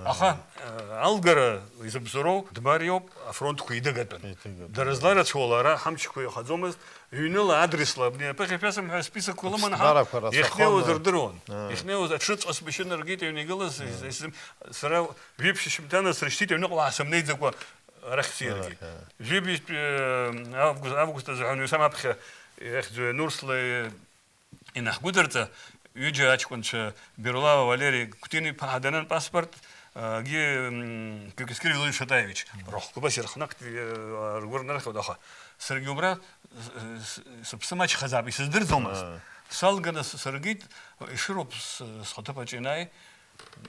Аха, э, алгара изыбзоуроу Дмариоуп, афронтқәа идыгатәын. Идыгатәын. Дара зларацәоула ара ҳамчқәа иахаӡомызт, ҩныла адресла, абни аԥыхьашәа сымҳәа списокқәа лыман ҳа, аԥсҭбарақәа рацәахон, иахьнеиуаз рдыруан. Аа. Иахьнеиуаз аҽныҵәҟьа смашьына ргеит аҩнагылаз, ис-, ис-, сара жәиԥшь шьымҭана срышьҭит аҩныҟа уаҳа сымнеиӡакәа арахь сиаргеит. Арахь, аа. Жәибжьтәи, э, август, август азы ҳәа уаҩ самаԥхьа иахьӡу Нурслеи Инаҳгәыдырҵа, ҩыџьа аҷкәынцәа, Берлава Валери Кәтин-иԥа ҳаданын паспорт, агьи, м, Киркискир Вилуи Шатаевич, рахәқәа абас ирхнахт, э, ргәы рнархьуеит, аха саргьы убра, с-, с-, сыԥсы маҷхазаап, исыздырӡомызт. Аа. Салганы с-, сыргеит, Ешыроуп с-, схаҭыԥ аҿы ианааи,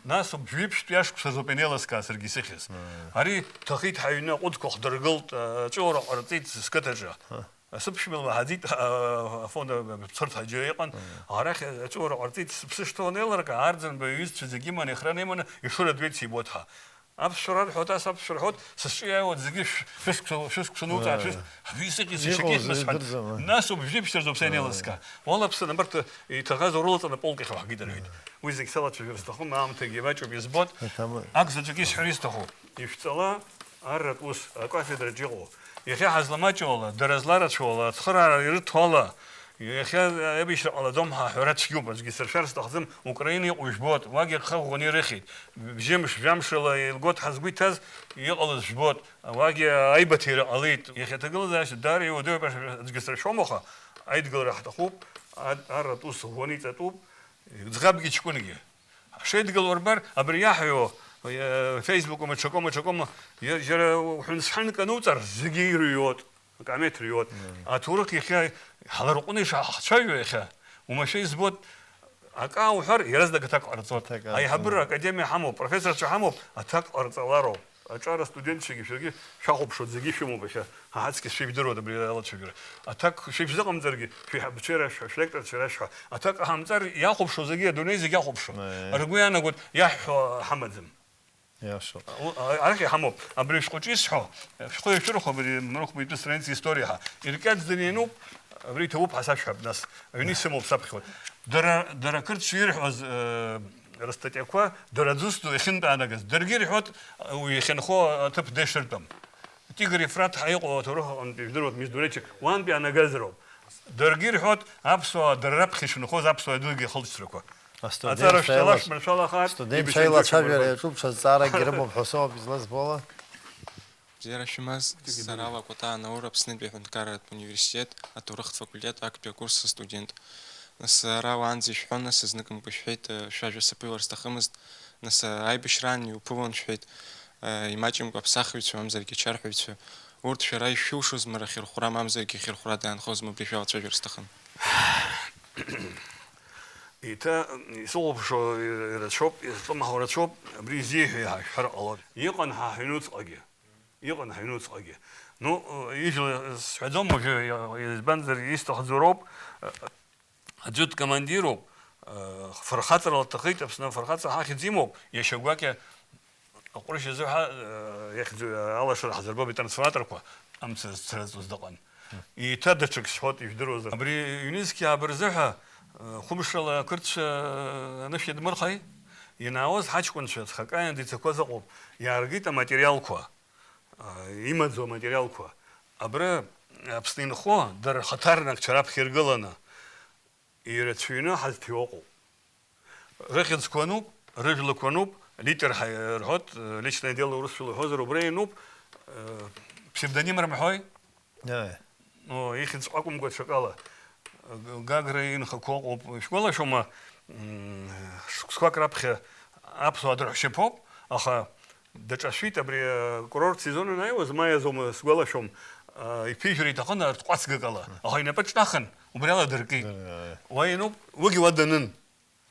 нас ауп, жәиԥшьтәи ашықәс азоуп ианеилыскаа саргьы исыхьыз. Аа. Ари дҭахеит ҳаҩны, аҟәыдқәа ҳдыргылт, аҵәыуара ҟарҵеит сқыҭаҿы. Ҳа. Сыԥшәма лмаҳаӡеит, а, афон, а, бцарц ҳаџьы иҟан. Мм. Арахь аҵәуара ҟарҵеит, сыԥсы шҭоу анеилыркаа, Арӡынба иҩызцәа зегьы иманы, Ехра неиманы, Ешыра Двеица ибоит ҳа. Аԥсшәа рарҳәоит, ас аԥсшәа рҳәоит, сызҿу иааиуеит зегьы шә-, шәышықәса, шәышықәса нуҵаа, шәышә-, Ааи. ҳәа исыхьыз Иҟоу сашьагьы зегьы исмысҳәан. Дырӡуама? Нас убжьы ԥшьарӡоуп са Ааи. инеилыскаа. Уалаԥсан, абарҭ иҭаӷаз урылаҵаны аполк иахь уаҳгеит рҳәеит. Ааи. Уи зегь салацәажәар сҭахым, аамҭагьы маҷуп избоит. Аҭама- Ак заҵәык исҳәар исҭаху. Ишәҵала, арратә ус акафедраҿ иҟоу, иахьа ҳазламаҷуала, дара зларацәоуала, ацхыраара ирыҭо ала, иахьа аибашьра ҟалаӡом ҳәа аҳәара цәгьоуп, аӡәгьы сыршәар сҭахӡам, Украина иҟоу жәбоит, уагьы ахы ӷәӷәаны ирыхьит, бжьымш, жәамшала еилгоит ҳазгәы иҭаз, иҟалаз жәбоит, уагьы аибаҭира ҟалеит, иахьа аҭагылазаашьа даара иуадаҩуп, аӡәгьы сыршәом, аха аидгылара ҳҭахуп, ад-, арратә ус ӷәӷәаны иҵатәуп, ӡӷабгьы ҷкәынгьы. Ҳшеидгыло рбар, абри иаҳҩо, э, Facebook-ма, ҽакома, ҽакома, иа-, џьара уҳәансҳәанк ануҵар, зегьы ирҩуеит, акаамеҭ рҩуеит. Мм. Аҭоурых иахьа ҳларҟәны ишаҳцәажәо иахьа, уамашәа избоит, акы аауҳәар, иаразнак аҭак ҟарҵоит. Аҭак ҟарҵоит. Аиҳабыра академиа ҳамоуп, профессорцәа ҳамоуп, аҭак ҟарҵалароуп. Аҿар астудентцәагьы шәаргьы шәахәаԥшуеит, зегьы шәымоуп иахьа. Ҳа ҳаҵкыс шәеибдыруеит абри алацәажәара. Аҭак шәибзыҟамҵаргьы, шәеиҳабцәеи рашәҳәа, шәлекторцәеи рашәҳәа. Аҭак ҟаҳамҵар иахәаԥшуа зегьы, адунеи зегьы иахәаԥшуа. Аиеи. Ргәы иаанагоит, иаҳҳәо ҳамаӡам. Иашоуп. У-, а-, арахь иҳамоуп. Абри шәҟәаҿы исҳәо, шәхы иашәырхәо абри Марыхәба итәы страница история ҳәа. Иркьаҿӡаны иануп, абри иҭабуп ҳәа сашәҳәап нас. Аҩны исымоуп саԥхьоит. Дара, дара ақырҭцәа ирҳәоз, э, рыстатиақәа, дара аӡәы усду иахьынтәаанагаз. Даргьы ирҳәоит, уи иахьынхо аҭыԥ дешыртәым. Тигр Ефраҭ ҳәа иҟоу аҭоурых аҟынтәи жәдыруеит, междуречик, уантәи иаанагазароуп. Даргьы ирҳәоит, аԥсуаа дара раԥхьа ишынхоз аԥсуаа дугьы ахылҵшьҭрақәа. Астудентцәа Аҵара шәҵала, еилац-, шәманшәалахааит, студентцәа еибашьҩы еилацәажәара џьоукы. Иаҿуп, ҽазҵааракгьы рымоуп ҳәа соуп излазбо ала. Бзиара шәымаз, Ҭыгьы сара дыруеит. Лакәыта Анаур Аԥснытәи аҳәынҭқарратә университет аҭоурыхтә факультет актәи акурс астудент. Нас ара уаанӡа ишәҳәон, нас зныкымкәа ишәҳәеит, э, шәажәа саԥылар сҭахымызт. Нас, э, аибашьраан иуԥылон шәҳәеит, э, имаҷымкәа аԥсахыҩцәа мамзаргьы ачарҳәаҩцәа. Урҭ шәара ишәылшозма рахьырхәра, мамзаргьы ахьырхәра даанхозма, убри шәалацәажәар сҭахын. Еиҭа исыхәаԥшуа ирацәоуп, изҿлымҳау рацәоуп, абри изеиҳәо иаҳа шәҳәар ҟалоит. Иҟан ҳа ҳаҩнуҵҟагьы. Иҟан ҳаҩнуҵҟагьы. Ну, ижәла сҳәаӡом уажәы, избанзар, исҭахӡо роуп. Аӡәы дкомандируп, фырхаҵарала дҭахеит, Аԥсны афырхаҵа ҳахьӡ имоуп, иашьа гәакьа аҟәрышь азыҳәа, э, иахьӡу-, алашара ҳзырбоит, итрансформаторқәа амца зцраҵоз дыҟан. Еиҭа даҽак сҳәоит, ижәдыруазар. Абри ҩнызқьи ааба рзыҳәа, э, хәымшала ақырҭцәа, э, анышә иадмырхи, ианаауаз ҳаҷкәынцәа ҵхакаиан дицақәаз ыҟоуп, иааргеит аматериалқәа, э, имаӡоу аматериалқәа. Абра Аԥсны инхо, дара рхаҭарнакцәа раԥхьа иргыланы, ирацәаҩны ҳазҭиуа ыҟоуп. Рыхьӡқәа ануп, рыжәлақәа ануп, литер ҳа-, рҳәоит, личное дело урысшәала уҳәозар, убра иануп, э, псевдоним рымҳәои? Аиеи. О, ихьӡ акәымкәа ҽакала. Гагра инхақәоу ыҟоуп. Шәгәалашәома, м, шықәсқәак раԥхьа аԥсуаа дырҳәшьаԥоуп, аха даҿашәеит абри акурорт сезон анааиуаз, маи азоума, сгәалашәом, Иԥижәара иҭахын арҭҟәацгак ала, аха инапы ҿнахын, убри ала дыркит. Дыр-, ааи. Уа иануп, уигьы уа данын.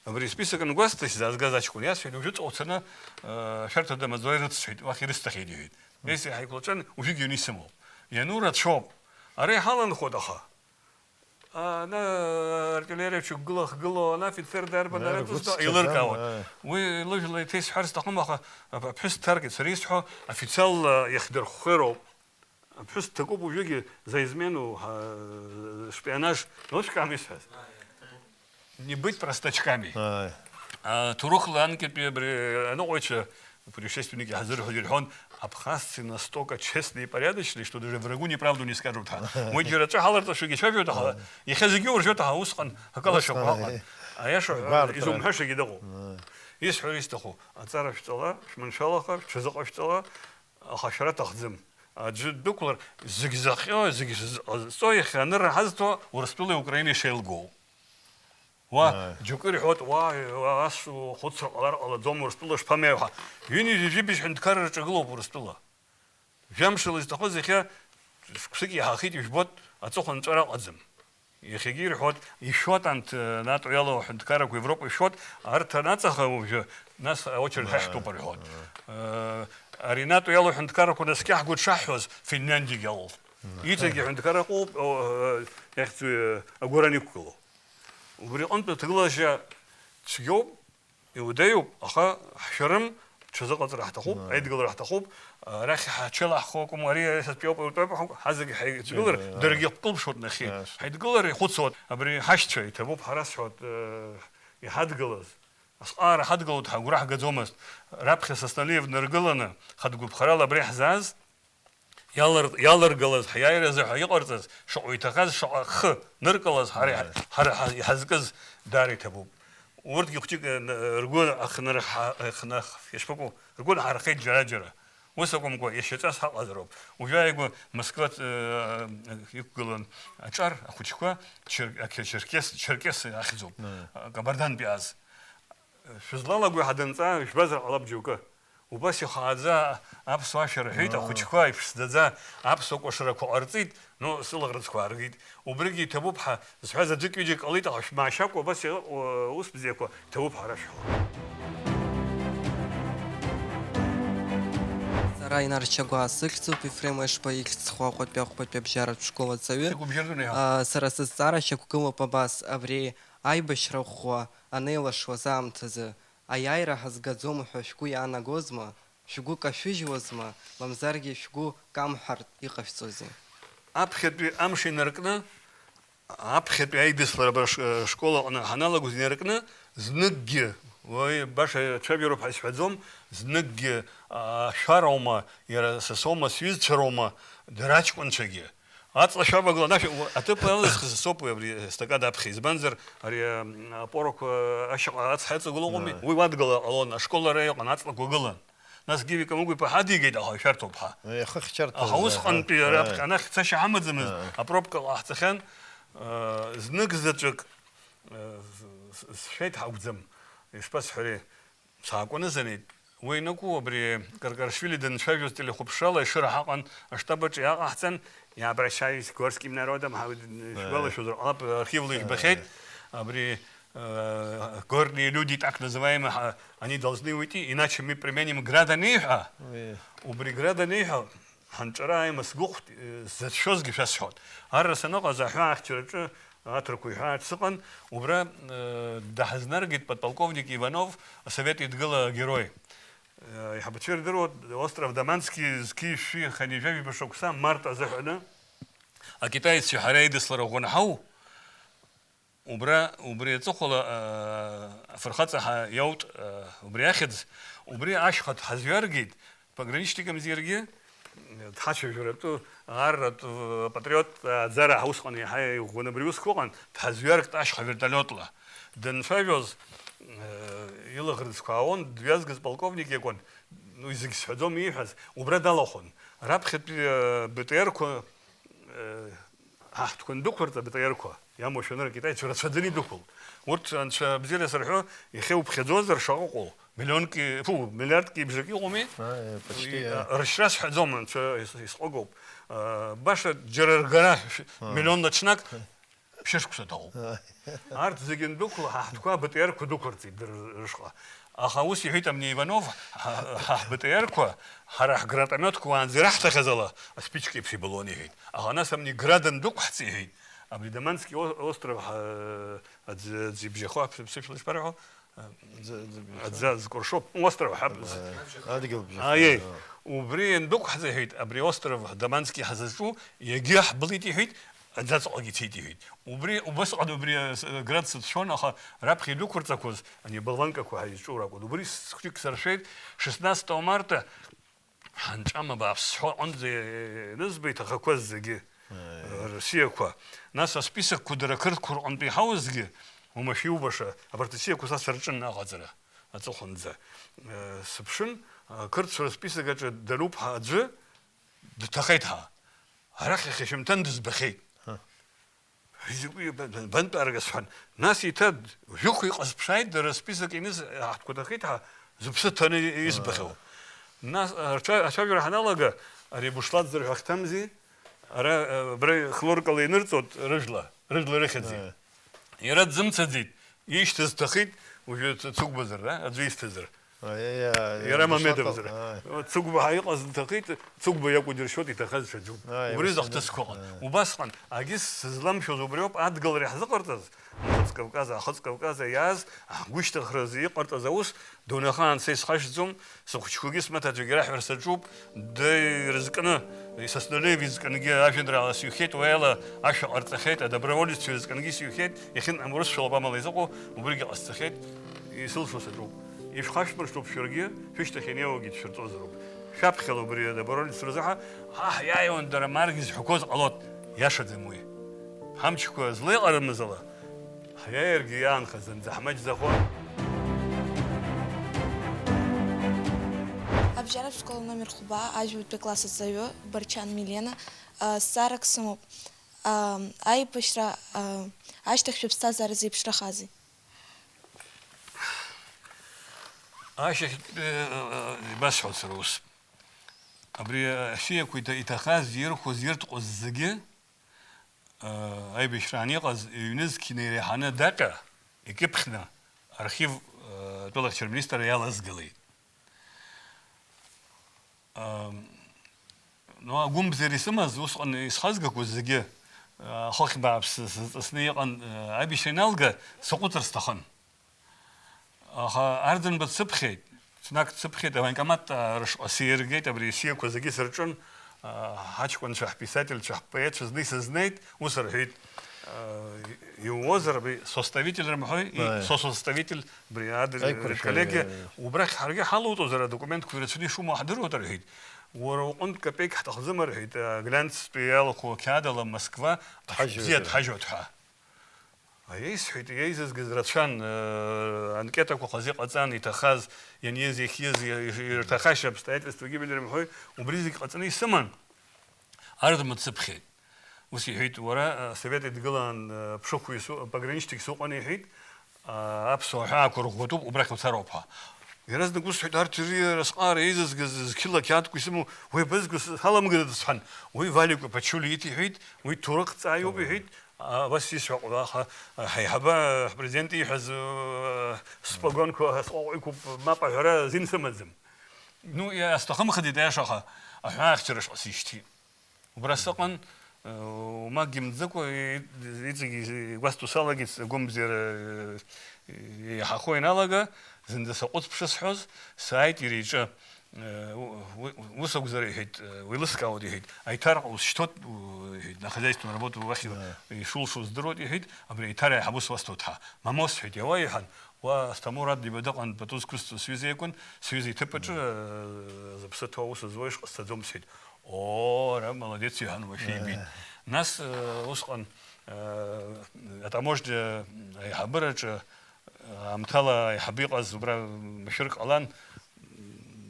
Абри список ангәасҭа, сзаазгаз аҷкәын иасҳәеит, уажәы ҵәҟьа уцаны, э, ашәарҭа дамаӡала ирыццоит, уахь ирысҭахьеит, иҳәеит. Ес иҳаиқәлаҵәан, уажәыгьы аҩны исымоуп. Иану рацәоуп. Ара иҳаланхоит, аха. Ана артиллериа ҽыггыла ахгылоу, ана афицер дарбан, Ара ара дызҭо, гәыцқьаӡам, еилыркаауан. Аи. Уи лыжәла еиҭа исҳәар сҭахым, аха ап-, аԥҳәыс дҭаркит, сара исҳәо официалла иахдырххероуп. Аԥҳәыс дҭакуп уажәыгьы за измену, ҳа, шпионаж, ну, шәкам исҳәаз. Не быть простачками. Ааи. А, ҭоурыхла анкьатәи абри аныҟәаҩцәа, путешественники ҳазырҳәоз ирҳәон, абхазцы настолько честные и порядочные, что даже врагу неправду не скажут, ҳәа. Уи џьара аҵәы ҳаларҵашәагьы цәажәоит, аха иахьа зегьы уржьоит, аха усҟан акалашақәа Усҟан, аҟан. Аиаша ҳәа Гәарҭара. Изумҳәашагьы дыҟоуп. Ааи. Исҳәара исҭаху, аҵара шәҵала, шәманшәалаха, шәҽазыҟашәҵала, аха шәара аҭахӡам. Аӡәы ддәықәлар, зегь зыхҟьо, зегь зҟазҵо, иахьа анырра ҳазҭо Урыстәылеи Украинеи шеилгоу. Уа, Ааи. Џьоукы ирҳәоит, уа, ас ухәыцра ҟалар ҟалаӡом, Урыстәыла шԥамеиуа ҳәа. Ҩынҩажәи жәибжь ҳәынҭқарра рҿагылоуп Урыстәыла. Жәамшала изҭахыз иахьа шықәсык иаҳахеит, ижәбоит, аҵыхәа нҵәар аҟаӡам. Иахьагьы ирҳәоит, ишәоит анҭ, э, НАТО иалоу аҳәынҭқаррақәа Европа ишәоит, арҭ анаҵаха уажәы, нас аочередь Ааи. Ҳахьтәуп рҳәоит. Ааи. Э, ари НАТО иалоу аҳәынҭқаррақәа наскьа ҳгәы дшаҳҳәоз, Финляндиагьы алоуп. Ааи. Иҵегьы аҳәынҭқарра ыҟоуп, о, э, иахьӡу, э, агәаран иқәгылоу. Убри аҟынтә аҭагылазаашьа цәгьоуп, иудеиуп, аха ҳшәарым, ҽазыҟаҵара ҳҭахуп, Мм. Аидгылара ҳҭахуп, арахь ҳачеилаҳхуа акәым, ари, ари сатәиоуп, утәоуп ҳәа, ҳазегьы ҳаидгылар, Мм. Даргьы ҟәтәылԥшуеит нахьхьи. Yes. Ҳаидгылар ихәыцуа, абри ҳашьцәа иҭабуп, ҳара сҳәоит, э, иҳадгылаз. Асҟаара ҳадгылоит, ҳагәра ҳгаӡомызт. Раԥхьа Сасналиев днаргыланы, хатә гәаԥхарала абра иаҳзааз, Иалар-, иаларгалаз, ҳиааиразы ҳәа иҟарҵаз, шаҟа иҭахаз, шаҟа хы ныркылаз, ҳара иҳа-, Мгм. ҳара ҳа-, иҳазкыз даара иҭабуп. Урҭгьы хәҷык, э, н-, ргәы ахнырҳа-, ахнах-, ишԥакәу, ргәы нҳархеит џьара-џьара. Ус акәымкәа, иашьаҵас ҳаҟазароуп. Уажәы ааигәа Москва, э, иқәгылан аҿар, ахәыҷқәа, Чер-, Ақьа-, Черкес, Черкес ахьӡуп, Мгм. Кабардантәи аз. Шәызлалагои ҳәа данҵаа, ижәбазар ҟалап џьоукы. Убас ихааӡа аԥсуа ашәа рҳәеит, Аа. Ахәыҷқәа иԥшӡаӡа аԥсуа кәашарақәа ҟарҵеит, ну, сылаӷырӡқәа ааргеит. Убригьы иҭабуп ҳәа зҳәаз аӡәык-ҩыџьак ҟалеит, аха шәмаашьакәа абас иҟоу аус бзиақәа ҭабуп ҳәа расҳәоит. Сара Инар Чагәаа сыхьӡуп, Ефрем Ешба ихьӡ зху Аҟәатәи ахәбатәи абжьаратә школ аҵаҩы. Сыгәыбжьаӡон еиҳа. Аа, сара сызҵаара шьақәгылоуп абас, абри аибашьра ӷәӷәа анеилашуаз аамҭазы, Аиааира ҳазгаӡом ҳәа шәгәы иаанагозма? Шәгәы кашәыжьуазма, мамзаргьы шәгәы камҳартә иҟашәҵозеи? Аԥхьатәи амш инаркны, аԥхьатәи аидыслара абра ш-, школ аҟны ҳаналагоз инаркны, зныкгьы, уи баша цәажәароуп ҳәа исҳәаӡом, зныкгьы, а, шәароума, иара са соума, сҩызцәа роума, дара аҷкәынцәагьы. Аҵла шәавагыла, анашә-, уа-, аҭыԥ алызхыз соуп уи абри естакада аԥхьа, избанзар, ари, а, апорақәа ашьаҟа ацҳа иҵагылоуп, Ааи. Уи уадгыла ҟалон, ашкол ара иҟан, аҵлақәа гылан. Нас Гиви Камыгә-иԥа ҳадигеит, аха ишәарҭоуп ҳәа. Ихыхьчарҭа Аха азы, усҟантәи аҳа. Ара Ааи. Аԥхьа анахь цашьа ҳамаӡамызт, Ааи. Апробка ҟаҳҵахьан, а, знык заҵәык, а, с-, с-, сшәеит ҳакәӡам, ишԥасҳәари? Саакәанызанит. Уи ианаку, абри Каркарашвили данцәажәоз телехәаԥшрала ишыра ҳаҟан, аштаб аҿы иааҟаҳҵан, я обращаюсь к горским народам, ҳа-, Э. шәгәалашәозар ҟалап, архивла Э. Ижәбахьеит, абри, э, горные люди, так называемые, ҳа-, они должны уйти, иначе мы применим град аниҳәа, Уи. Убри град аниҳәа, Ҳанҵәара аимас сгәыхәт, э, сзацәшәозгьы шәасҳәоит. Арра саныҟаз, аҳәаахьчараҿы аҭырқәа иҳәааит сыҟан, убра, э, даҳазнаргеит подполковник Иванов, Асовет Еидгыла агерой. Э, аиҳабацәа ирдыруа, остров Даманский зқьи шәи хынҩажәи жәаба шықәса март азыҳәаны. Акитаеццәеи ҳареи аидыслара ӷәӷәа анҳау, Убра, убри аҵыхәала, аа, афырхаҵа ҳа-, иаут, аа, убри ахьӡ, убри ашьха дҳазҩаргеит, пограничникымзи иаргьы, дҳацәажәаратәы, аарратә, патриот, аӡара ҳа усҟан иаҳа иӷәӷәаны абри аусқәа ыҟан, дҳазҩаргт ашьха вертолиотла. Данцәажәоз, аа, илаӷырӡқәа аауан, дҩазгаз полковник иакәын, уи зегь сҳәаӡом ииҳәаз, убра далахәын. Раԥхьатәи, аа, Б Т Р-қәа, аа, Аҳ-, ҳтәқәа ндәықәырҵа, Б Т Р-қәа, иамоушәа аныркит, аицәа рацәаӡаны идәықәылт. Урҭ, анцәа бзиара сырҳәо, иахьа иуԥхьаӡозар шаҟа ыҟоу, Миллионки, фу, миллиардки бжаки иҟоуми. Ршьра сҳәаӡом, анцәа исҟәыгоуп. Баша џьара ргара миллионла ҽнак шәышықәса ҭахуп. Арҭ зегьы ндәықәла ҳа ҳтәқәа БТР-қәа дәықәырҵеит рышҟа. Аха ус иҳәеит абни Иванов, ҳа ҳБТР-қәа, ҳара ҳгранатомиотқәа уаанӡа ираҳҭахьаз ала аспичка еиԥш ибылуан иҳәеит. Аха нас абни град ндәықәҳҵеит иҳәеит. Абри Дамански остров аӡы ибжьахо аԥсышәала ишԥарҳәо? Аӡы зкәыршоуп, остров ҳәа. Адгьыл бжьахо. Аиеи, убри иандәықәҳҵа, иҳәеит, абри остров Дамански ҳзаҿу, иагьы ҳбылит, иҳәеит, аӡаҵәҟьагьы цеит, иҳәеит. Убри, убасҟан убри, э, с-, э, град сыцәшәон, аха раԥхьа идәықәырҵақәоз, ани, болванкақәа ҳәа изҿу ракәын. Убри с-, схәыҷык сыршәеит, шестнадцатого марта, ҳанҵәама бааԥс сҳәо аҟынӡа ианызба иҭахақәаз зегьы, Россиақәа. Нас асписокқәа дара ақырҭқәа рҟынтә иҳауазгьы, уамашәа иубаша, абарҭ асиақәа са сырҿын аҟаҵара аҵыхәанӡа. Э, сыԥшын, ақырҭцәа рысписок аҿы Даруп ҳәа аӡәы дҭахеит ҳәа. Арахь иахьа шьыжьымҭан дызбахьеит. Изакәи, бан-, бантәаарга сҳәан. Нас еиҭа жәохә иҟазԥшааит, дара список ианыз ҳтәқәа ҭахеит ҳәа, зыԥсы ҭаны избахьоу. Нас, а, рцәа-, ацәажәара ҳаналага, ари Бушлат зырҳәо ахьҭамзи, ара, а, абра хлоркала инырҵоит рыжәла, рыжәла рыхьӡи. Иара дзымцаӡеит, ишьҭаз дҭахеит, уажәы Ц-, Цыгәбазар, а, аӡәы исҭазар. Иара Мамедовзар. Цыгәба ҳәа иҟаз дҭахеит, Цыгәба иакәу џьыршьоит, иҭахаз ҽаӡәуп. Убри рзы ахҭысқәа ыҟан. Убасҟан, агьыс сызламшәоз убриоуп, адгылара иаҳзыҟарҵаз, Нхыҵ Кавказа, Ахыҵ Кавказа иааз, ҳгәышьҭыхразы иҟарҵаз аус, дунеихаан са исхашҭӡом, сыхәыҷқәагьы смаҭацәагьы раҳәара саҿуп, дырзкны, Исасдолеев изкынгьы ажәеинраала сыҩхьеит, уи ала ашәа ҟарҵахьеит, адоброволеццәа ирызкынгьы сыҩхьеит, иахьынтә урысшәалоуп амала изыҟоу, убригьы ҟасҵахьеит, исылшо саҿуп. Ишәхашәмыршҭуп шәаргьы, шәышьҭахь инеиуагьы дшәырҵозароуп. Шәаԥхьала убри адоброволеццәа рзы ҳа, ҳа ҳиааиуан, дара маргьы зҳәақәоз ҟалоит, иашаӡам уи. Ҳамчқәа злеиҟарымыз ала, ҳиааиргьы иаанхаз анӡа ҳмаҷӡахуан. Абжьаратә школ номер хәба, ажәабатәи акласс аҵаҩы, Барчан Милена, а, зҵаарак сымоуп. А, аибашьра, а, ашьҭахь шәыԥсҭазаара зеиԥшрахазеи? Ашьахьтәи, э, э, ибасҳәоит сара ус. Абри, э, асиақәа иҭа-, иҭахаз, ирхәыз, иртҟәыз зегьы, э, аибашьраан иҟаз, ҩнызқь инеиреиҳаны адаҟьа икьыԥхьны архив, э, атәылахьчара министр иалазгалеит. Ам, ну, агәымбзиара исымаз, усҟан исхазгақәоз зегьы, а, хыхь бааԥс сызҵысны иҟан, а, аибашьра ианалга, саҟәыҵыр сҭахын. Аха Арӡынба дсыԥхьеит, ҽнак дсыԥхьеит, авоенкомат, а, рышҟа сиргеит, абри сиақәа зегьы сырҿын, а, ҳаҷкәынцәа, ҳписательцәа, ҳпоетцәа зны исызнеит, ус рҳәеит, Иууозар, абри составитель рымҳәои, и-, Аиа. Сосоставитель, абри адр-, Аиқәыршәа, рколлегиа, аиа, аиа. Убрахь ҳаргьы ҳалоуҵозар, адокументқәа ирацәаны ишумоу ҳдыруеит, рҳәеит. Уара уҟынтә капеик ҳҭахӡам, рҳәеит, а, глианцтәи иалахәу ақьаад ала Москва Дҳажьуеит, ахь бзиа рҳәеит. Дҳажьуеит ҳәа. Аиеи, сҳәеит, иеизызгаз рацәан, э, анкетақәа хазы иҟаҵан, иҭахаз, ианиз, иахьиз, и-, и-, ирҭахашьа обстоятельствагьы бирымҳәои, убри зегь ҟаҵаны исыман. Арӡынба дсыԥхьеит. Ус иҳәеит, уара, а, Совет Еидгылаан, а, ԥшыхәҩыс у-, пограничник суҟан, иҳәеит, а, аԥсуаа ҳәаақәа рӷәӷәатәуп, убрахь уцароуп ҳәа. Иаразнак ус сҳәеит, арҭ иры-, разҟаара еизызгаз зқьыла ақьаадқәа исымоу, уи абызгаз саламгада сҳәан, уи Валикәа Ԥачулиа иҭ иҳәеит, уи ҭоурыхҭҵааиуп, Ҭоурых. Иҳәеит, а, абас исҳәақәо, аха, а, ҳаиҳабы, а, ҳпрезидент ииҳәаз, а, спогонқәа, сҟәаҟәақәа мап аҳәара азин сымаӡам. Ну, иа-, сҭахымхеит, аиаша, аха аҳәаахьчара шҟа сишьҭит. Убра сыҟан, э, умагьы мӡыкәа, и-, иҵегь игәасҭо салагеит, сгәамбзиара, э, еиҳахо ианалага, зынӡа саҟәыҵ ԥшысҳәоз, сааит иара иҿы, э, у-, у-, ус акәзар, иҳәеит, э, уеилыскаауеит, иҳәеит, аиҭараҟа усшьҭоит, у-, иҳәеит, на хозяйственную работу уахь Да. ишулшо здыруеит, иҳәеит, абри аиҭара аиҳабы суасҭоит ҳәа. Мамоу, сҳәеит, иауа, иҳәан, уа Асҭамур Адлеиба дыҟан, пату зқәызҵоз сҩыза иакәын, сҩыза иҭыԥ аҿы, Да. э, зыԥсы ҭоу аус зуа ишҟасҵаӡом, сҳәеит. Оо, ара молодец, иҳәан, уашәа ибеит. Э. Нас, э, усҟан, э, атаможниа аиҳабыраҿы, э, аамҭала аиҳабы иҟаз убра машәырк ҟалан,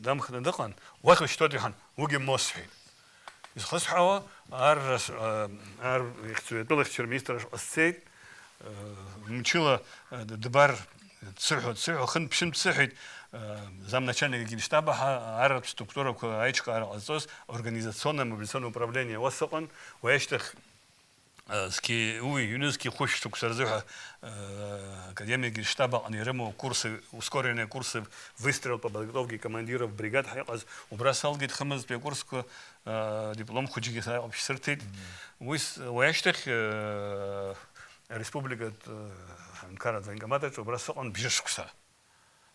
дамхны дыҟан, уахь ушьҭоит, иҳәан, уигьы мосҳәеит. Изхысҳәаауа, ар рас-, э, ар ихьӡу атәылахьчара министр ашҟа сцеит, э, мчыла, э, д-, дбар, Дсыҳәо, дсыҳәо, хынтә-ԥшьынтә сыҳәеит, э, замначальник генштаба ҳәа арратә структурақәа аиҿкаара ҟазҵоз организационное мобилизационное управление уа сыҟан, уи ашьҭахь, э, зқьи, уи ҩнызқьи хәышә шықәса рзыҳәа, э, академиа генштаб аҟны ирымоу курсы, ускоренные курсы выстрел по подготовке командиров бригад ҳәа иҟаз, убра салгеит хымызтәи акурсқәа, э, диплом хәыҷгьы сара иҟоуп шәсырҭеит. Уи с-, уи ашьҭахь, э, ареспубликатә, э, ҳҳәынҭқарратә военкомат аҿы убра сыҟан бжьышықәса.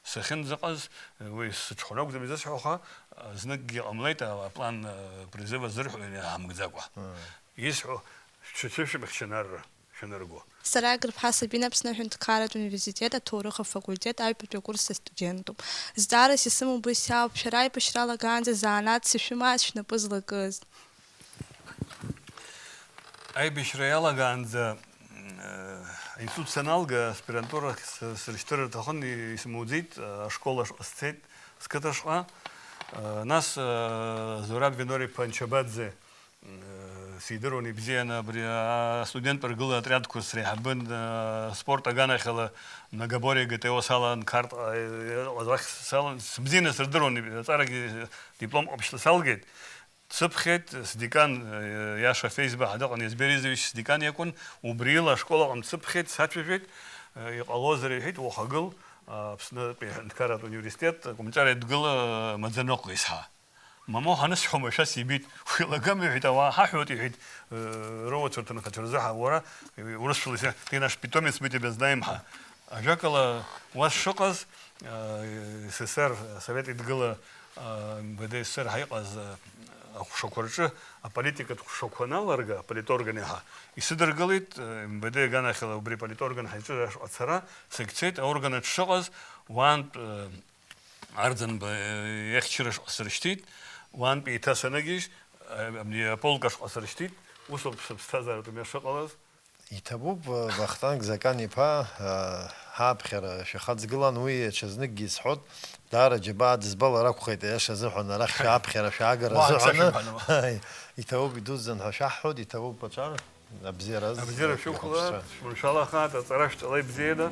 Сахьынӡаҟаз, уи сыҽхәаракәӡам изысҳәо, аха зныкгьы ҟамлеит, а-, аплан, а, призыв азырҳәо иаҳамгӡакәа. Мм. Исҳәо, шәҽышәымхьчан арра, шәанырго. Сара Гырԥҳа Сабина Аԥсны аҳәынҭқарратә университет аҭоурых афакультет аҩбатәи акурс астудентуп. Зҵаарас исымоу убыс иоуп, шәара аибашьра алагаанӡа занааҭс ишәымаз шәнапы злакыз? Аибашьра иалагаанӡа, э, аинститут саналга, аспирантура с-, сыршьҭыр рҭахын, и-, исымуӡеит, э, ашкол ашҟа сцеит, сқыҭа шҟа. Э, нас, э, Зураб Венор-иԥа Анчабаӡе, э, сидыруан ибзианы, абри астуденттә ргыла отрядқәа среиҳабын, э, спорт аганахьала многоборье ГТО салан, қарҭ, э, уахь салан, сыбзианы сырдыруан, иб-, аҵарагьы диплом ҟаԥшьла салгеит. Дсыԥхьеит, сдекан, э, Иаша Феизба ҳәа дыҟан, Езбер Изович сдекан иакәын, убри ила ашкол аҟны дсыԥхьеит, сацәажәеит, э, иҟалозар, иҳәеит, уахагыл, а, Аԥснытәи аҳәынҭқарратә университет акомҿар еидгыла, э, Маӡаныҟәга исҳа. Мамоу, ҳанысҳәо, машәа сибеит, уилагам, иҳәеит, ауаа ҳаҳәоит, иҳәеит, э, роуацәа рҭынхацәа рзы ҳа, уара, э, урысшәала исҳәеит, ты наш питомец, мы тебя знаем ҳәа. Ажәакала, уа сшыҟаз, э, СССР, Асовет Еидгыла, э, МВД СССР ҳәа иҟаз, э, аҟәшақәа рҿы аполитикатә ҟәшақәа аналырга, аполиторган иаҳа, исыдыргылеит, э, МВД аганахьала убри аполиторган ҳаиҿы ашҟа ацара, сагьцеит, аорган аҿы шыҟаз, уаантә, э, Арӡынба, э, иахьчара ашҟа сыршьҭит, уаантә еиҭа саныгьежь, э, абни аполк ашҟа сыршьҭит, усоуп сыԥсҭазааратә мҩа шыҟалаз. Иҭабуп, Вахтанг Закан-иԥа, ҳаԥхьара шәахаҵгылан, уи ҽазныкгьы исҳәот, даара џьабаа дызбалар акәхеит, аиаша азыҳәан, арахь шәааԥхьара шәаагара Уа, азыҳәаны. Ицашәа ҳәа. Иҭабуп, идуӡӡан ҳәа шәаҳҳәот, иҭабуп аҿар, абзиара азы. Абзиара шәықәла, шәманшәалахааит, аҵара шәҵала ибзиада.